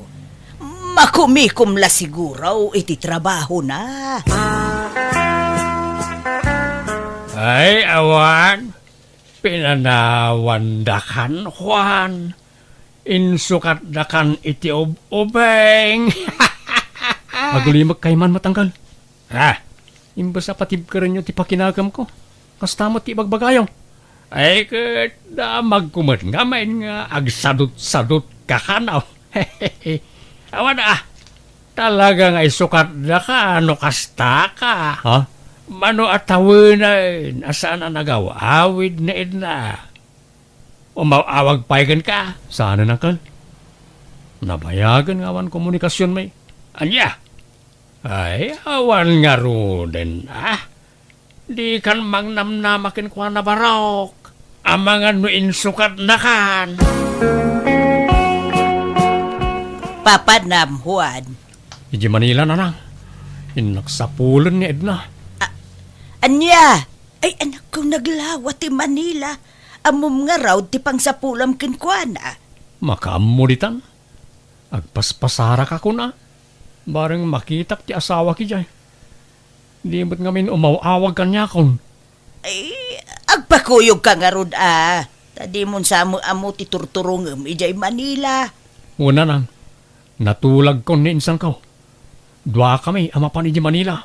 Makumikom la siguro iti trabahona. Ay, awan. Pinanawandakan, Juan. Insukatdakan iti ub-ubing. Agulimek kayman met, angkel. Ha? Imbes a patibkerenyo ti pakinagamko, kasta met ti ibagbagayo. Ay, ket damagko met ngamin nga agsadutsadutka kano. Awan a, talaga nga isukatdaka no kastaka. Ha? Mano a tawenen a saan a nagaw-awid ni Edna? Umaw-awag pay kenka? Saanen, angkel. Nabayagen nga awan komunikasionmi. Ania? Ay, awan ngaruden, a? Dikan mangnamnama kenkuana, Barok. Amangan no insukatnakan. Papanam, Juan? Idiay Manila, nanang. Innak sapulen ni Edna. A-, ania? Ay, anakko, naglawa ti Manila. Ammom ngarud ti pangsapulam kenkuana. Makaammo ditan. Agpaspasaraka kuna. Bareng makitak ti asawak idiay. Di met ngamin umaw-awag kaniakon. Ay, agpakuyogka ngarud a. Ta dimon sa ammo ti turturongem idiay Manila. Wen, nanang, natulagkon ni insanko. Duakami a mapan idiay Manila.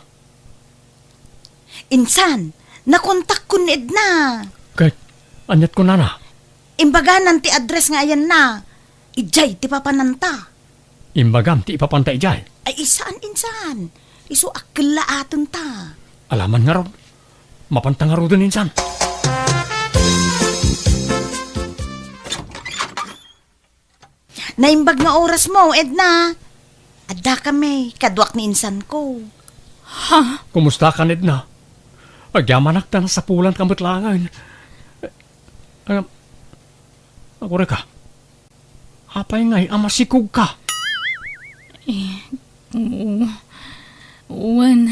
Insan, nakontakkon ni Edna. Ket, ania't kunana? Imbaganan ti address nga ayanna. Idiay ti papananta. Imbagam ti ipapanta idiay? Ay, saan, insan. Isu a kellaatenta. Alaman ngarud. Mapanta ngaruden, insan. Naimbag nga orasmo, Edna. Addakami, kaduak ni insanko. Ha? Kumustakan, Edna? Agyamanak ta nasapulanka met laengen. Ah, agurayka. Apay ngay a masikogka? Eh, oo. Wen,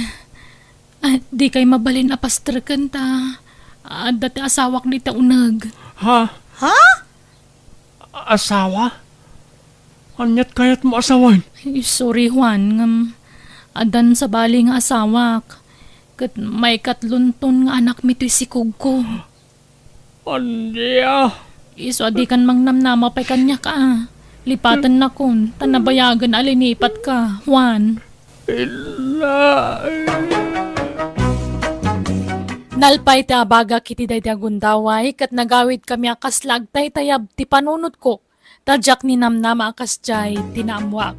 ah, dikay mabalin a pastreken ta adda ti asawak dita uneg. Ha? Ha? Asawa? Ania't kayatmo a sawen? Ay, sorry, Juan, ngem addan sabali nga asawak. Ket maikatlonton nga anakmi toy sikogko. Ania? Isu a dikan mangnamnama pay kaniak a. Lipatennakon, ta nabayagen a linipatka, Juan. Ella. Nalpay ti abagak iti daydi a gundaway, ket nagawidkami a kasla agtaytayab ti panunotko, ta diak ninamnama a kasdiay ti naammoak.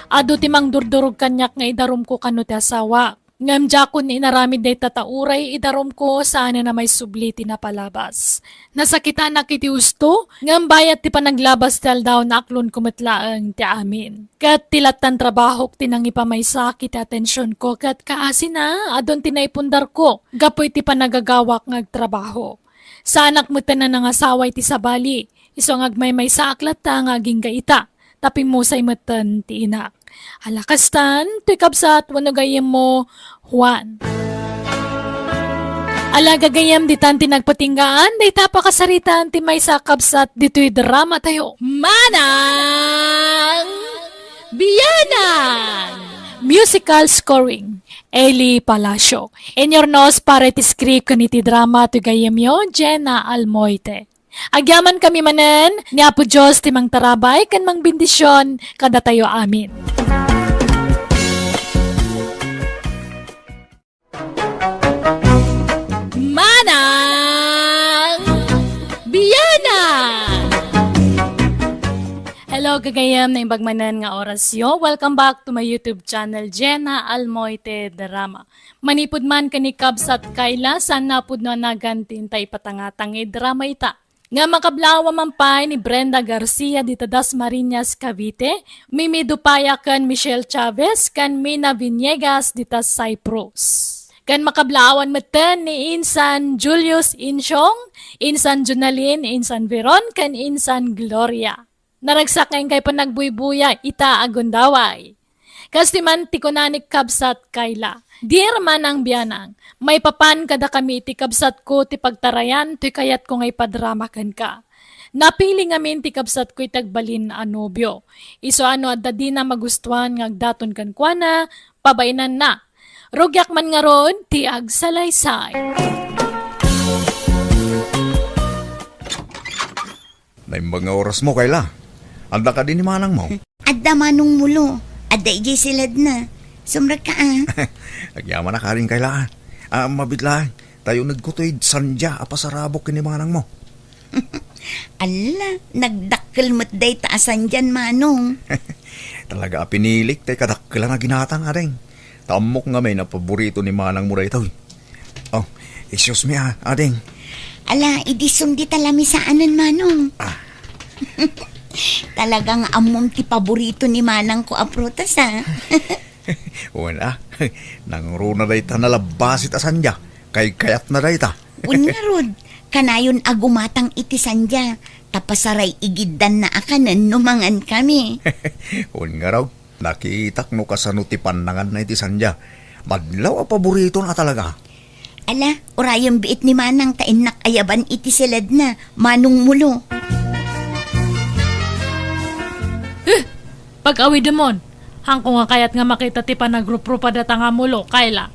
Adu ti mangdurdurog kaniak nga idarumko kano ti asawak. Ngem diakon inaramid dayta ta uray idarumko, saanen a maisubli ti napalabas. Nasakitanak iti husto, ngem bayat ti panaglabas ti aldaw, naaklonko met laeng ti amin. Ket ti lattan trabahok ti nangipamaysaak iti atensionko, ket kaasina, adun ti naipundarko gapu iti panagagawak nga agtrabaho. Saanak metten a nangasawa iti sabali, isu nga agmaymaysaak latta nga agingga ita. ta pimmusay metten ti inak. Ala kastan, toy kabsat wenno gayyemmo, Juan. Ala gagayyem, ditan ti nagpatinggaan, dayta pakasaritaan ti maysa a kabsat ditoy drama tayo. Manang Bianang! Musical scoring, Eli Palacio. Inyurnos para iti script ken iti drama toy gayyemyo, Jenna Almoite. Agyamankami manen, ni Apo Dios ti mangtarabay ken mangbendision kadatayo amin. Manang Bianang! Hello, gagayyem, naimbag manen nga orasyo. Welcome back to my YouTube channel, Jenna Almoite Drama. Manipud man ken ni Kabsat Kayla, saan napudno a nagan ti inta ipatangtang nga idrama ita. Nga makablaawan man pay ni Brenda Garcia dita Dasmariñas, Cavite, Mimi Dupaya ken Michelle Chavez ken Mina Villegas dita Cyprus. Ken makablaawan metten ni insan Julius Insyong, insan Jonalyn, insan Veron, ken insan Gloria. Naragsak nga inkay panagbuybuya ita a gundaway. Kas ti man ti kuna ni Kabsat Kayla, Dear Manang Bianang, maipapan kadakami iti kabsatko ti pagtarayan toy kayatko nga ipadrama kenka. Napili ngamin ti kabsatko iti agbalin a nobio. Isu a no adda dina magustuan nga agdaton kenkuana, pabainanna. Rugiak man ngarud ti agsalaysay. Naimbag nga orasmo, Kayla. Adda kadi ni manangmo? Adda, Manong Mulo. Adda idiay siledna. Sumrekka, a. Agyamanak, Ading Kayla, a. A, mabiit laeng, ta unegko toy sandia a pasarabok ken ni manangmo. Ala, nagdakkel met dayta a sandian, Manong. Talaga a pinilik tay kadakkelan a ginatang, Ading. Ta ammok ngamin a paborito ni manangmo daytoy. Oh, excuse me, a, Ading. Ala, idi sundi ta lamisaanen, Manong. A. Talaga nga ammom ti paborito ni manangko a prutas, a. Wen, a. Nangruna dayta nalabbasit a sandia. Kaykayatna dayta. Wen ngarud, kanayon a gumatang iti sandia, ta pasaray-igiddanna a kanen no mangankami. Wen ngarud, nakitak no kasano ti pannanganna iti sandia. Madlaw a paboritona talaga. Ala, urayem biit ni manang ta innak ayaban iti siledna, Manong Mulo. Eh, pag-awidemon. Haanko nga kayat nga makita ti panagruprupa dayta nga mulo, Kayla.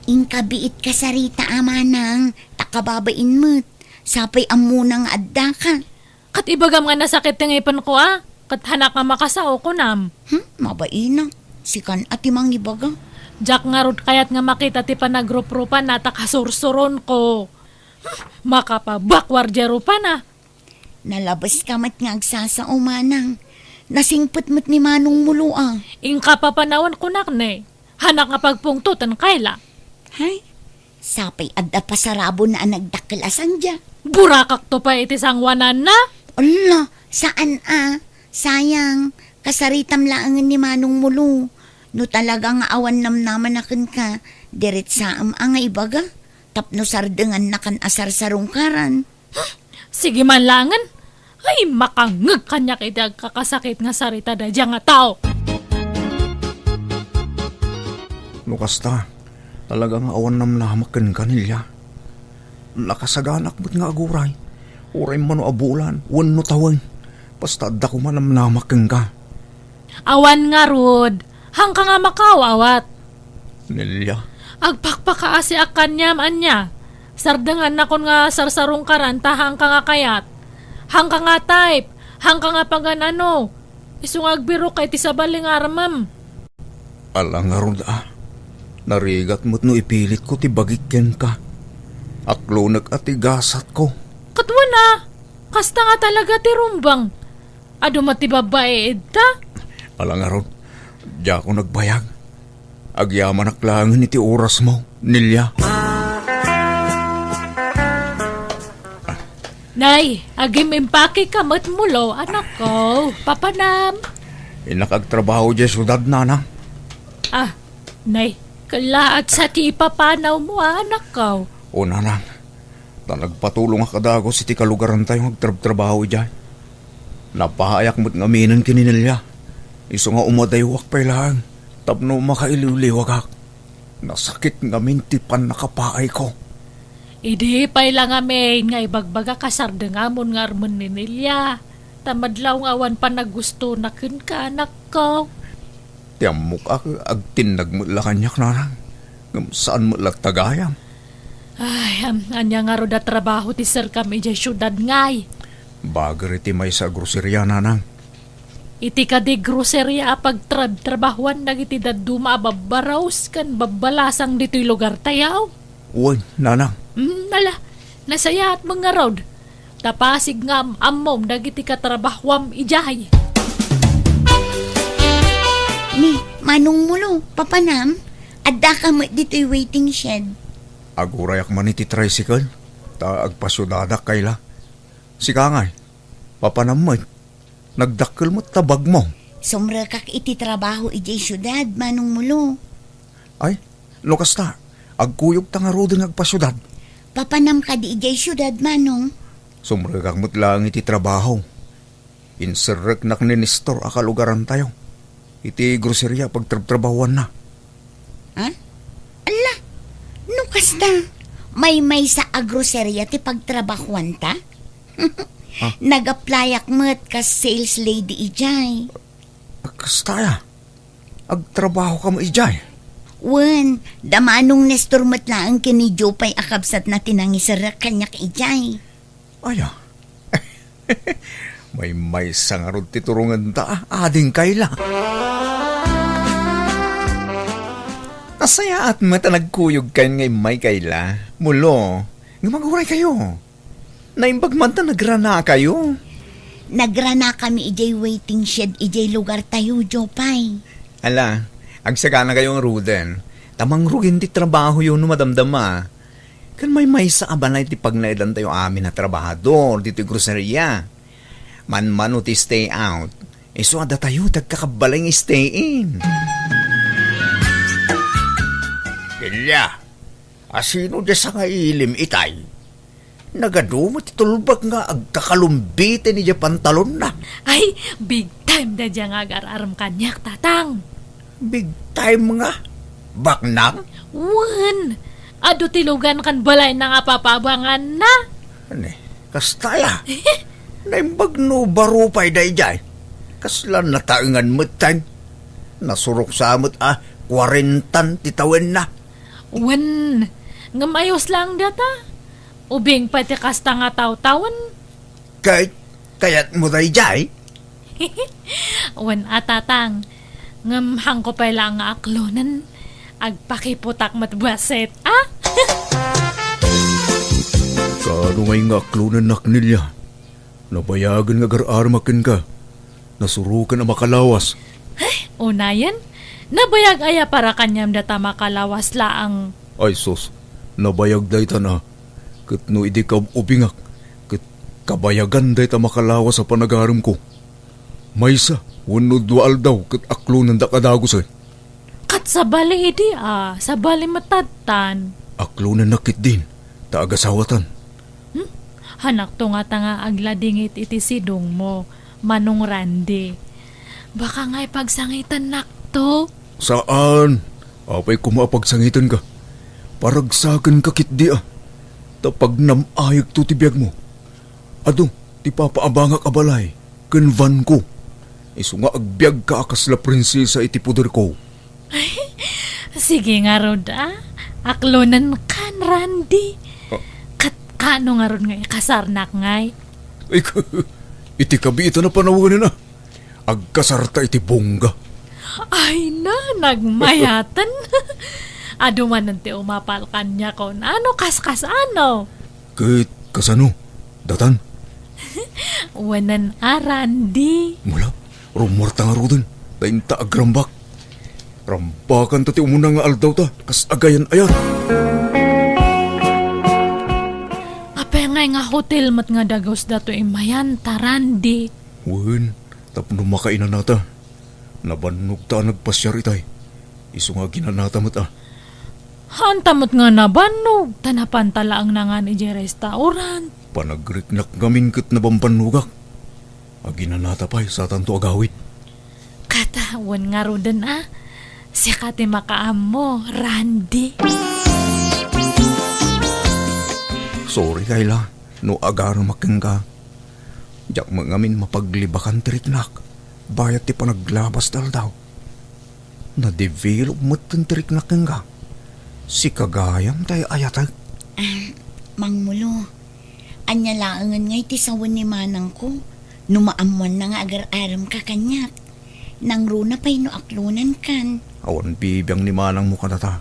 Inka biit kasarita a manang, ta kababain met. Sapay ammona nga addaka. Ket ibagam nga nasakit ti ngipenko, a. Ket haanak nga makasao, kunam. Hmm, mabainak. Sikan a ti mangibaga. Diak ngarud kayat nga makita ti panagruprupanna ta kasursuronko. Hmm, makapabakwar diay rupana. Nalabeska met nga agsasao, manang. Nasingpet met ni Manong Mulo, a. Inka papanawen kunak ne. Haanak nga pagpungtoten, Kayla. Hay, sapay adda pasarabona a nagdakkel a sandia. Burakakto pay iti sangoananna. Ala, saan a. Sayang, kasaritam laengen ni Manong Mulo. No talaga nga awan namnamana kenka, diretsaem a nga ibaga. Tapno sardengannakan a sarsarungkaran. Sige man laengen. Ay, makangngeg kaniak iti agkakasakit nga sarita daydiay nga tao. No kasta, talaga nga awan namnamak kenka, Nelia. Nakasaganak met nga aguray. Uray mano a bulan, wenno tawen. Basta adda koma namnamak kenka. Awan ngarud, haanka nga makaawat. Nelia. Agpakpakaasiak kaniam, ania? Sardengannakon nga sarsarungkaran ta haanka nga kayat. Haanka nga type, haanka nga pagan-ano. Isu nga agbirokka iti sabali nga armem. Ala ngarud a. Narigat met no ipilitko ti bagik kenka. Aklonek a ti gasatko. Ket wen a, kasta nga talaga ti rumbeng. Adu met ti babbai ita? Ala ngarud, diakon agbayag. Agyamanak laengen iti orasmo, Nelia. Nay, agim-impakeka met mulo, anakko. Papanam. Innak agtrabaho diay siudad, nanang. Ah, nay, kellaat sa ti ipapanawmo, anakko. O, nanang. Ta nagpatulongak a dagus iti kalugarantayo nga agtrabtrabaho idiay. Napaayakmet ngaminen ken ni Nelia. Isu nga umadaywak pay laeng tapno makailiwliwagak. Nasakit ngamin ti pannakapaayko. Idi pay la ngamin nga ibagbaga, kasardengamon nga armen ni Nelia, ta madlaw nga awan panagustona kenka, anakko. Ti ammok a agtinnag met la kaniak, nanang, ngem saan met latta gayam. Ay, am-, ania ngarud a trabaho ti serkam idiay siudad ngay? Bager iti maysa a groseria, nanang. Iti kadi groseria a pagtrabtrabahuan dagiti dadduma a babbarus ken babbalasang ditoy lugartayo? Wen, nanang. Mm, ala, nasayaat met ngarud. Ta pasig nga am-ammom dagiti katrabahuam idiay. Ni, Manong Mulo, papanam? Addaka met ditoy waiting shed. Agurayak man iti tricycle, ta agpasiudadak, Kayla. Sika ngay, papanam met. Nagdakkel met ta bagmo. Sumrekak iti trabaho idiay siudad, Manong Mulo. Ay, no kasta, agkuyogta ngaruden nga agpasiudad. Papanam kadi idiay siudad, Manong? Sumrekak met laeng iti trabaho. Inserreknak ni Nestor a kalugarantayo iti groseria a pagtrabtrabahuanna. Ha? Ala, no kasta, maymaysa a groseria ti pagtrabahuanta? Ah. Nag-applyak met kas sales lady idiay. Kasta aya? Agtrabaho ka met idiay? Wen, da Manong Nestor met laeng ken ni Jopay a kabsatna ti nangiserrek kaniak idiay. Aya? Maymaysa ngarud ti turongenta, ading Kayla. Nasayaat met a nagkuyogkayon nga immay, Kayla. Mulo, nga maguray kayo. Naimbag man ta nagranakayo. Nagranakami idiay waiting shed idiay lugartayo, Jopay. Ala, agsaganakayo ngaruden. Ta mangrugin ti trabahoyo no madamdama. Ken maymaysa a balay ti pagnaedantayo amin a trabahador ditoy groseria. Manmano ti stay out, isu a datayo ti agkakabbalay nga stay in. Delia, asino diay sangailim itay? Nagadu met ti tulbag nga agkakalumbiten idiay pantalonna. Ay, big time daydiay nga agar-arem kaniak, Tatang. Big time nga? Baknang? Wen, adu ti lugan ken balayna nga papabanganna. Ani, kasta aya? Naimbag no baro pay daydiay. Kasla nataengan met time. Nasurok sa met a kuarentan ti tawenna. Wen, ngem ayos laeng data. Ubing pay ti kasta nga tawtawen. Kay, kayatmo daydiay? Wen a, Tatang. Ngem haanko pay laeng nga aklonen. Agpakiputak met bassit, a? Kaano ngay nga aklonennak, Nelia? Nabayagen nga agar-aremak kenka. Nasuroken a makalawas. Ay, unayen? Nabayag aya para kaniam data makalawas laeng? Ay sus, nabayag daytan a. Ket no idi kaub-ubingak, ket kabayagan dayta makalawas a panagaremko. Maysa wenno dua aldaw ket aklonendak a dagusen. Ket sabali idi a, sabali met tattan. Aklonennak ketdin, ta agasawatan. Hmm? Hanakto ngata nga agladingit iti sidongmo, Manong Randy. Baka ngay pagsangitennakto? Saan. Apay koma a pagsangitenka. Paragsakenka ketdi a. Ta pagnam-ayekto ti biagmo. Adu ti papaabangak a balay ken vanko. Isu nga agbiagka a kasla prinsesa iti poderko. Ay, sige ngarud, a. Aklonenkan, Randy. Ah. Ket kaano ngarud nga ikasarnak ngay? Ay, iti kabiitan a panawen a. Agkasarta iti bongga. Ay na, nagmayaten. Adu manen ti umapal kaniakon. Ano, kaskas, ano? Ket kasano? Datan? Wen a, Randy. Mula, rummuarta ngaruden, ta inta agrambak. Rambakanta ti umuna nga aldawta, kas agayan-ayan. Apay ngay nga hotel met nga dagus datoy imayan ta, Randy? Wen, tapno makainanata. Nabannogta a nagpasiar itay. Isu nga aginanata met a. Haanta met nga nabannog, ta napanta laeng nangan idiay restaurant. Panagriknak ngamin ket nabambannogak. Aginanata pay satanto agawid. Ket wen ngaruden a, sika ti makaammo, Randy. Sorry, Kayla, no agarumak kenka. Diak met ngamin mapaglibakan ti riknak bayat ti panaglabas ti aldaw. Na-develop met ti riknak kenka. Sika gayam ti ay-ayatek. Ah, Mangmulo, ania laengen ngay ti sawen ni manangko? No maammoanna nga agar-aremka kaniak, nangruna pay no aklonankan. Awan bibiang ni manangmo kadata.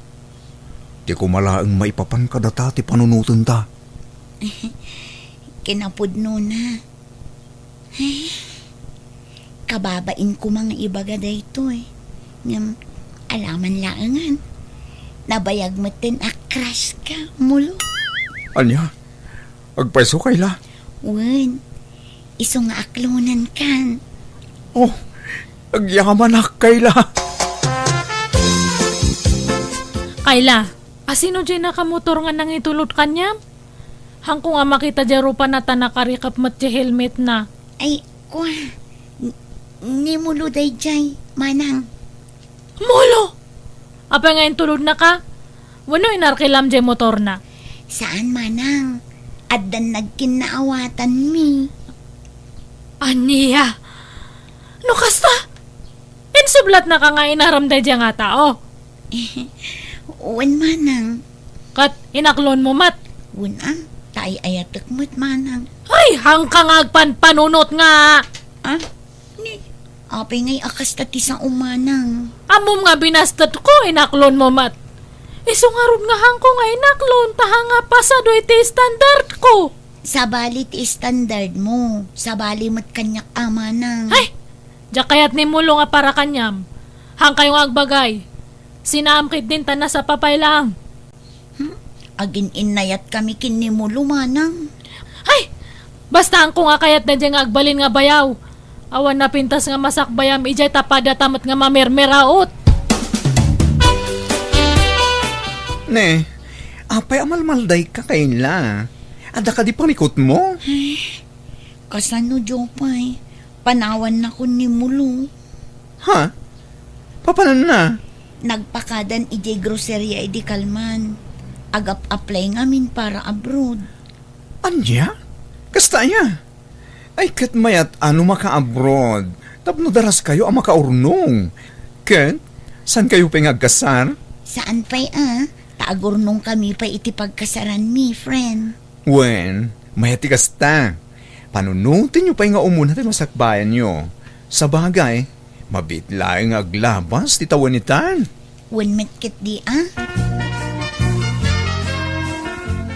Ti koma laeng maipapan kadata ti panunotenta. Kinapudnona. Ay, kababain koma nga ibaga daytoy. Ngem, alaman laengen. Nabayag metten a crush ka, Mulo. Ania? Agpayso, Kayla? Wen, isu nga aklonankan. Oh, agyamanak, Kayla. Kayla, asino diay nakamotor nga nangitulod kaniam? Haanko nga makita diay rupa na ta nakarikep met ti helmetna. Ay, kua, n-, ni Mulo daydiay, manang. Mulo! Apay nga intulodnaka? Wenno inarkilam diay motorna? Saan, manang. Addan nagkinnaawatanmi. Ania? No kasta, insublatnaka nga inaram daydiay nga tao? Wen, manang. Ket inaklonmo met? Wen a, ta ay-ayatek met, manang. Ay, haanka nga agpanpanunot nga! Ah? Ni, apay ngay a kasta ti sao, manang? Ammom nga binastetko, inaklonmo met. Isu ngarud nga haanko nga inaklon, ta haan nga pasado iti standardko. Sabali ti standardmo, sabali met kaniak a, manang. Ay! Diak kayat ni Mulo nga para kaniam. Haankayo nga agbagay. Sinaam ketdin ta nasapa pay laeng. Hmm? Agin-innayatkami ken ni Mulo, manang. Ay! Basta haanko nga kayat daydiay nga agbalin nga bayaw. Awan napintas nga masakbayam idiay ta padata met nga mamermeraot. Ne, apay a malmaldayka, Kayla? Adda kadi pamikotmo? Ay, kasano, Jopay? Panawannakon ni Mulo. Ha? Papananna? Nagpakadan idiay groceria idi kalman. Agap-apply ngamin para abroad. Ania? Kasta aya? Ay, ket mayat a no maka-abroad tapno daraskayo a makaurnong. Ket, saankayo pay nga agkasar? Saan pay a, ta agurnongkami pay iti pagkasaranmi, friend. Wen, mayat ti kasta. Panunotenyo pay nga umuna ti masakbayanyo. Sabagay, mabiit laeng nga aglabas ti tawen itan. Wen met ketdi a.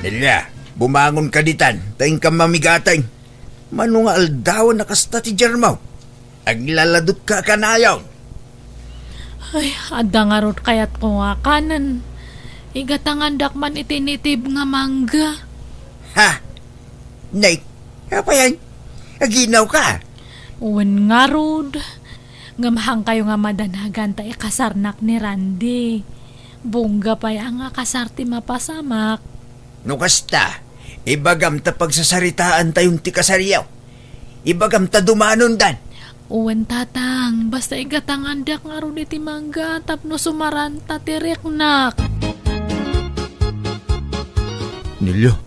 Nelia, bumangonka ditan, ta inkam mamigateng. Mano nga aldawen a kasta ti diarmo? Aglaladutka a kanayon. Ay, adda ngarud kayatko nga kanen. Igatangandak man iti nitib nga mangga. Ha? Nay, apay a yan? Aginawka? Wen ngarud. Ngem haankayo nga madanagan ta ikasarnak ni Randy. Bongga pay a nga kasar ti mapasamak. No kasta, ibagam ta pagsasaritaantayon ti kasaryo. Ibagam ta dumanondan. Wen, Tatang, basta igatangandak ngarud iti mangga tapno sumaranta ti riknak. Nelia,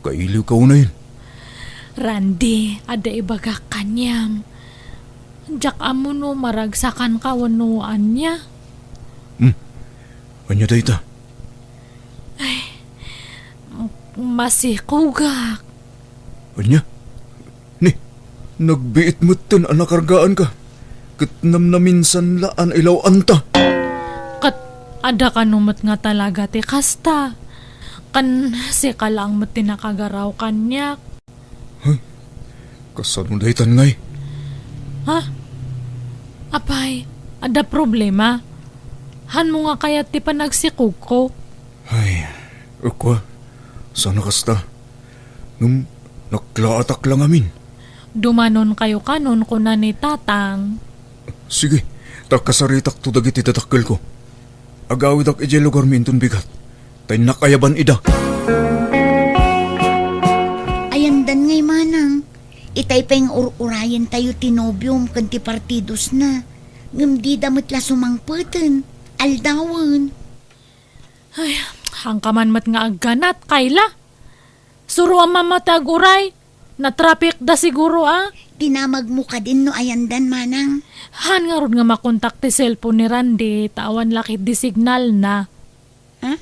kailiwka unayen. Randy, adda ibagak kaniam. Diak ammo no maragsakanka wenno ania. Hmm. Ania dayta? Ay, masikogak. Ania? Ni, nagbiit metten a nakargaanka, ket namnaminsan la a nailaw-anta. Ket adda kano met nga talaga ti kasta. Ken sika laeng met ti nakagaraw kaniak. Ay, kasano daytan ngay? Ha? Apay, adda problema? Hanmo nga kayat ti panagsikogko? Ay, ukwa, saan a kasta. Ngem naklaatak la ngamin. Dumanonkayo kanon, kuna ni Tatang. Sige, ta kasaritakto dagiti dadakkelko. Agawidak idiay lugarmi inton bigat, ta innak ayaban ida. Ayandan ngay manang, Itay pay nga ur-urayentayo ti nobiom ken ti partidosna. Ngem dida met la sumangpeten. Aldawen. Ay, haanka man met nga agganat, Kayla. Suroam man met ti ag-uray. Natrapikda siguro, a? Dinamagmo kadin no ayandan, manang. Haan ngarud nga makontak ti cellphone ni Randy, ta awan la ketdi signalna. Ha?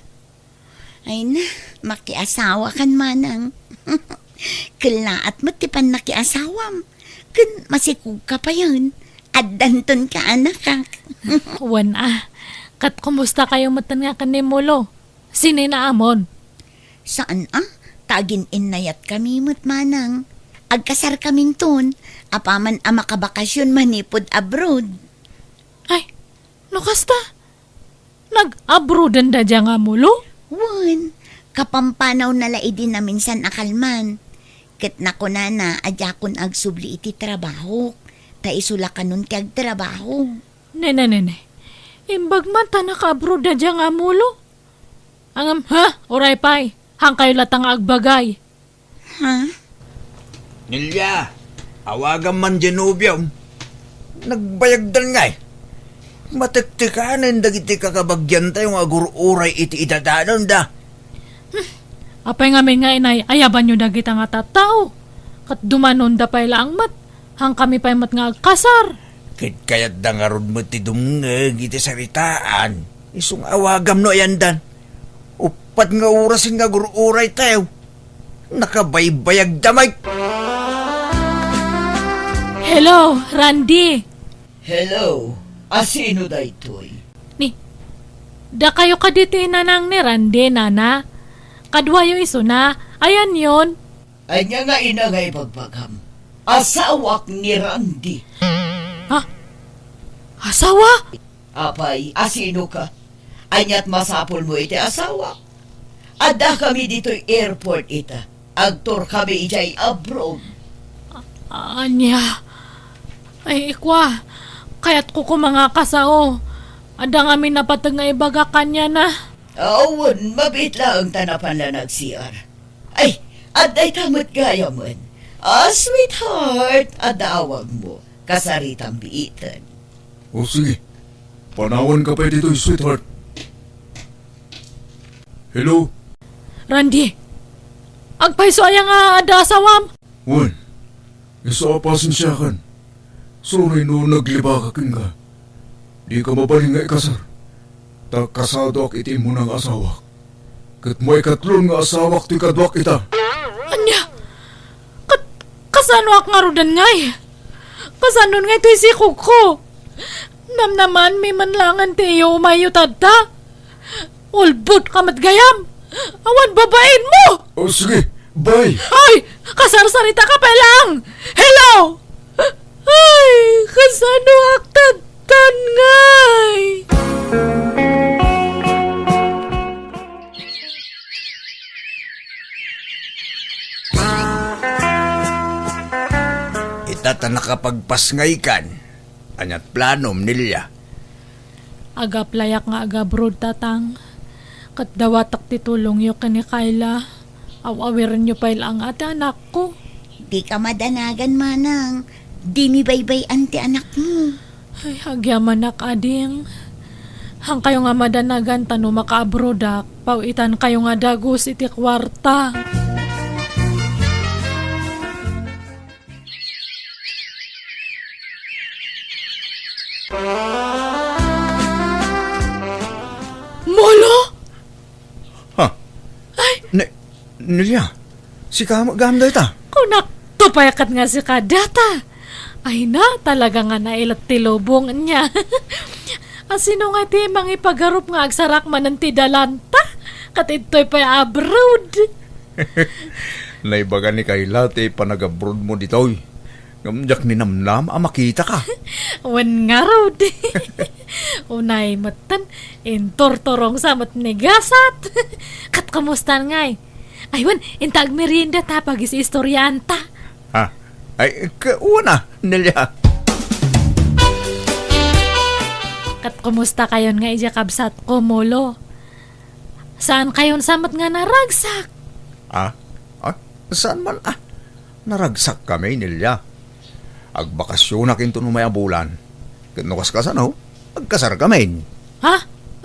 Ay na, makiasawakan, manang. Kellaat met ti pannakiasawam. Ken masikogka payen. Addanton kaanakak. Wen a. Ket kumustakayo metten nga ken ni Molo? Sinoy naamon? Saan a? Ta agin-innayatkami met, manang. Agkasarkaminton, apaman a makabakasyon manipud abroad. Ay, no kasta? Nag-abroaden da dia nga Molo? Wen, kapampanawna la idi naminsan a kalman. Ket nakunana a diakon agsubli iti trabahok, ta isu la kanon ti agtrabaho. Nene, nene. Imbag man ta naka-abroad da dia nga Molo. Ngem, ha? Uray pay. Haankayo latta nga agbagay. Ha? Nelia, awagam man diay nobiom. Nagbayagdan ngay. Matektekanen dagiti kakabagiantayo nga agur-uray iti idadanonda. Hmm. Apay ngamin nga inay-ayabanyo dagita nga tattao? Ket dumanonda pay laeng met. Haankami pay met nga agkasar. Ket kayatda ngarud met ti dumngeg iti saritaan. Isu nga awagam no ayandan. Uppat nga orasen nga agur-uraytayo. Nakabaybayagda met. Hello, Randy. Hello. Asino daytoy? Ni, dakayo kadi ti nanang ni Randy, nana? Kaduayo isuna. Ayanyon? Ania nga ina nga ibagbagam? Asawak ni Randy. Ha? Asawa? Apay, asino ka? Ania't masapulmo iti asawak? Addakami ditoy airport ita. Agtourkami idiay abroad. A-, ania? Ay, ikua, kayatko koma nga kasao. Adda ngamin napateg nga ibagak kaniana. Awan, mabiit laeng ta napan la nag-C R. Ay, adda ita met gayamen. Ah, sweetheart, adda awagmo. Kasaritam biiten. O sige, panawanka pay ditoy, sweetheart. Hello? Randy, agpayso aya nga adda asawam? Wen, isu a pasensiakan. Sorry no naglibaka kenka. Dika mabalin nga ikasar. Ta kasadoak iti immuna nga asawak. Ket maikatlon nga asawak ti kaduak ita. Ania? Ket kasanoak ngaruden ngay? Kasanon ngay toy sikogko? Namnamanmi man laengen ti iyo umayyo tatta? Ulbodka met gayam! Awan babainmo! O, sige, bye! Ay! Kasarsaritaka pay laeng! Hello! Ay, kasanoak tattan ngay? Ita ta nakapagpasngaykan. Ania't planom, Nelia? Agaplayak nga agabroad, Tatang. Ket dawatek ti tulongyo ken ni Kayla. Aw-awirenyo pay laeng a ti anakko. Dika madanagan, manang. Dimi baybay-an ti anakmo. Ay, agyamanak, ading. Haankayo nga madanagan ta no makaabroadak, paw-itankayo nga dagus iti kuarta. Molo? Ha? Ay! Ne-, Nelia, sika met gayam dayta? Kunakto pay ket nga sika dayta. Ay na, talaga nga nailet ti lubong niya. Asino nga ti mangipagarup nga agsarak manen ti dalanta? Ket ditoy pay abroad. Naibaga ni Kayla ti panagabroadmo ditoy. Ngem diak ninamnam a makitaka. Wen ngarud. Unay metten, inturturongsa met ni gasat. Ket kumustan ngay? Ay, wen, inta agmerienda ta, pagis-istoriaanta. Ha? Ay, ke-, una, Nelia. Ket kumustakayon nga idiay kabsatko, Molo? Saankayon sa met nga naragsak? Ah? Ah, saan man, ah? Naragsakkami, Nelia. Agbakasyonak inton umay a bulan. Ket no kaskasano, agkasarkami. Ha?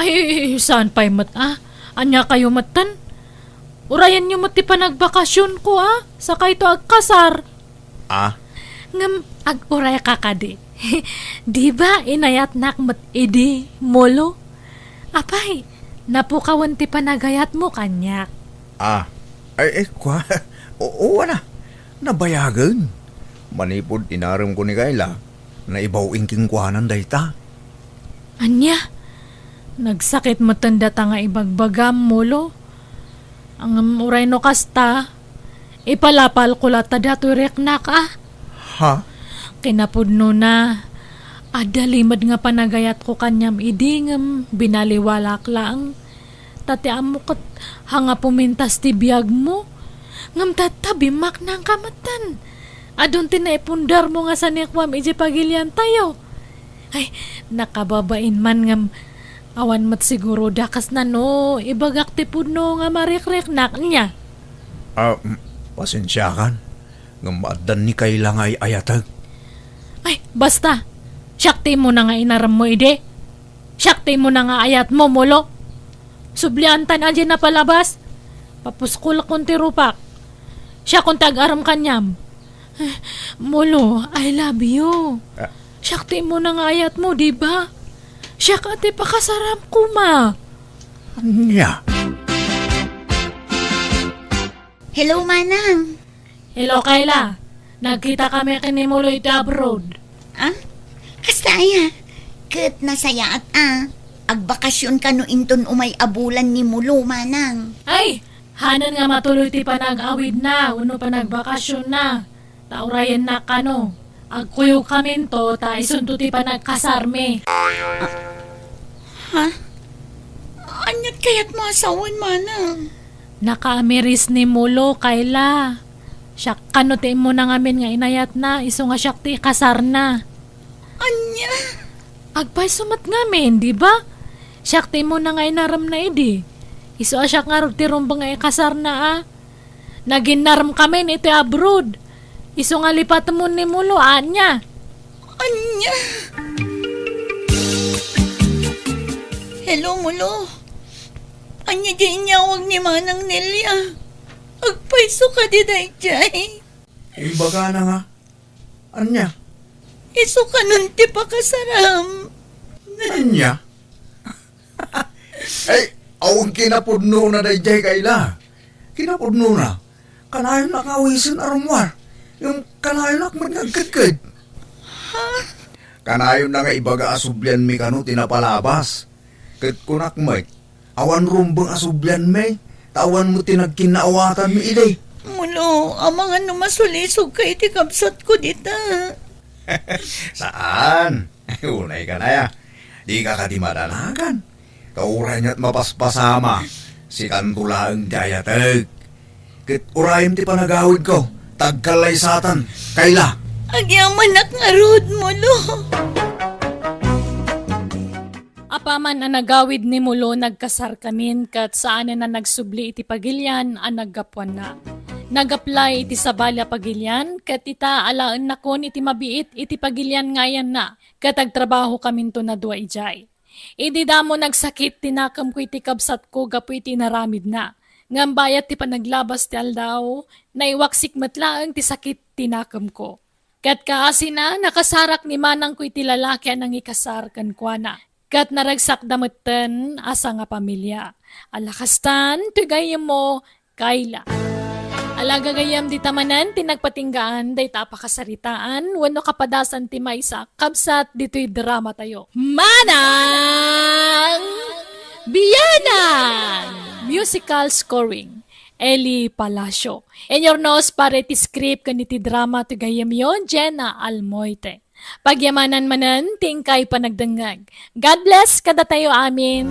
Ay, saan pay met, a? Ania kayo metten? Urayenyo met ti panagbakasyonko, a? Sakayto agkasar. A? Ngem ag-urayka kadi. Di ba inayatnak met idi, Molo? Apay, napukawen ti panagayatmo kaniak. A? Ay, ay, kua? O, o, ala. Nabayagen. Manipud inaremko ni Kayla, naibaw-in kenkuana dayta. Ania? Nagsakit metten data nga ibagbagam, Molo. Ngem uray no kasta, ipalapalko latta datoy riknak, a? Ha? Kinapudnona, adda limed nga panagayatko kaniam idi ngem binaliwalak laeng. Ta ti ammo ket haan nga pumintas ti biagmo. Ngem tatta, bimmaknangka metten. Adun ti naipundarmo nga sanikuam idiay pagiliantayo. Ay, nakababain man ngem awan met siguro dakesna no ibagak ti pudno nga marikriknak, nia? A, mm, pasensiakan. Ngem addan ni Kayla nga ay-ayatek. Ay, basta! Siak ti immuna nga inaremmo idi. Siak ti immuna nga ayatmo, Molo. Subliantan a diay napalabas. Papuskolkon ti rupak. Siakon ti agarem kaniam. Eh, Molo, I love you. Ah. Siak ti immuna nga ayatmo, di ba? Siak a ti pakasaram koma. Ania? Hello, Manang. Hello, Kayla. Nagkitakami ken ni Molo iti abroad. Ah? Kasta aya? Ket nasayaat a. Agbakasyon kano inton umay a bulan ni Molo, Manang. Ay, hanen nga matuloy ti panag-awidna wenno panagbakasyonna. Ta urayennak kano. Agkuyogkaminto ta isunto ti panagkasarmi. Ha? Aniat kayatmo a sawen, Manang? Nakaamiris ni Molo, Kayla. Siak kano ti immuna ngamin nga inayatna, isu nga siak ti ikasarna. Ania? Agpayso met ngamin, di ba? Siak ti immuna nga inaremna idi. Isu a siak ngarud ti rumbeng nga ikasarna, a. Naginnaremkamin iti abroad. Isu nga lipatemon ni Molo, ania? Ania? Hello, Molo. Ania diay inyawag ni Manang Nelia? Agpayso kadi daydiay? Imbagana nga. Ania? Isu kanon ti pakasaram. Ania? Ay, awan kinapudnona daydiay, Kayla. Kinapudnona, kanayon a kawisen a rummuar. Ngem kanayon a met nga agkedked. Ha? Kanayon na nga ibaga a sublianmi kano ti napalabas. Ket kunak met, awan rumbeng a sublianmi, ta awan met ti nagkinnaawatanmi idi. Molo, amangan no masulisogka iti kabsatko dita. Saan? Unay ka na ya. Dika kadi madanagan. Ta uray nia't mapaspasama, sikanto laeng ti ayatek. Ket urayem ti panagawidko, ta agkallaysatan, Kayla. Agyamanak ngarud, Molo. Apaman a nagawid ni Molo, nagkasarkamin ket saanen a nagsubli iti pagilian a naggapuanna. Nag-apply iti sabali a pagilian ket ita alaennakon iti mabiit iti pagilian nga ayanna ket agtrabahokaminto a dua idiay. Idi damo nagsakit ti nakemko iti kabsatko gapu iti inaramidna. Ngem bayat ti panaglabas ti aldaw, naiwaksik met laeng ti sakit ti nakemko. Ket kaasina, nakasarak ni manangko iti lalaki a nangikasar kenkuana. Ket naragsakda metten a sangapamilia. Ala kastan, ti gayyemmo, Kayla. Ala gagayyem, dita manen ti nagpatinggaan dayta a pakasaritaan wenno kapadasan ti maysa a kabsat ditoy dramatayo. Manang Biyanan! Musical scoring, Eli Palacio. Inyurnos para iti script ken iti drama ti gayyemyo, Jenna Almoite. Pagyamanan manen ti inkay panagdengngeg. God bless kadatayo amin.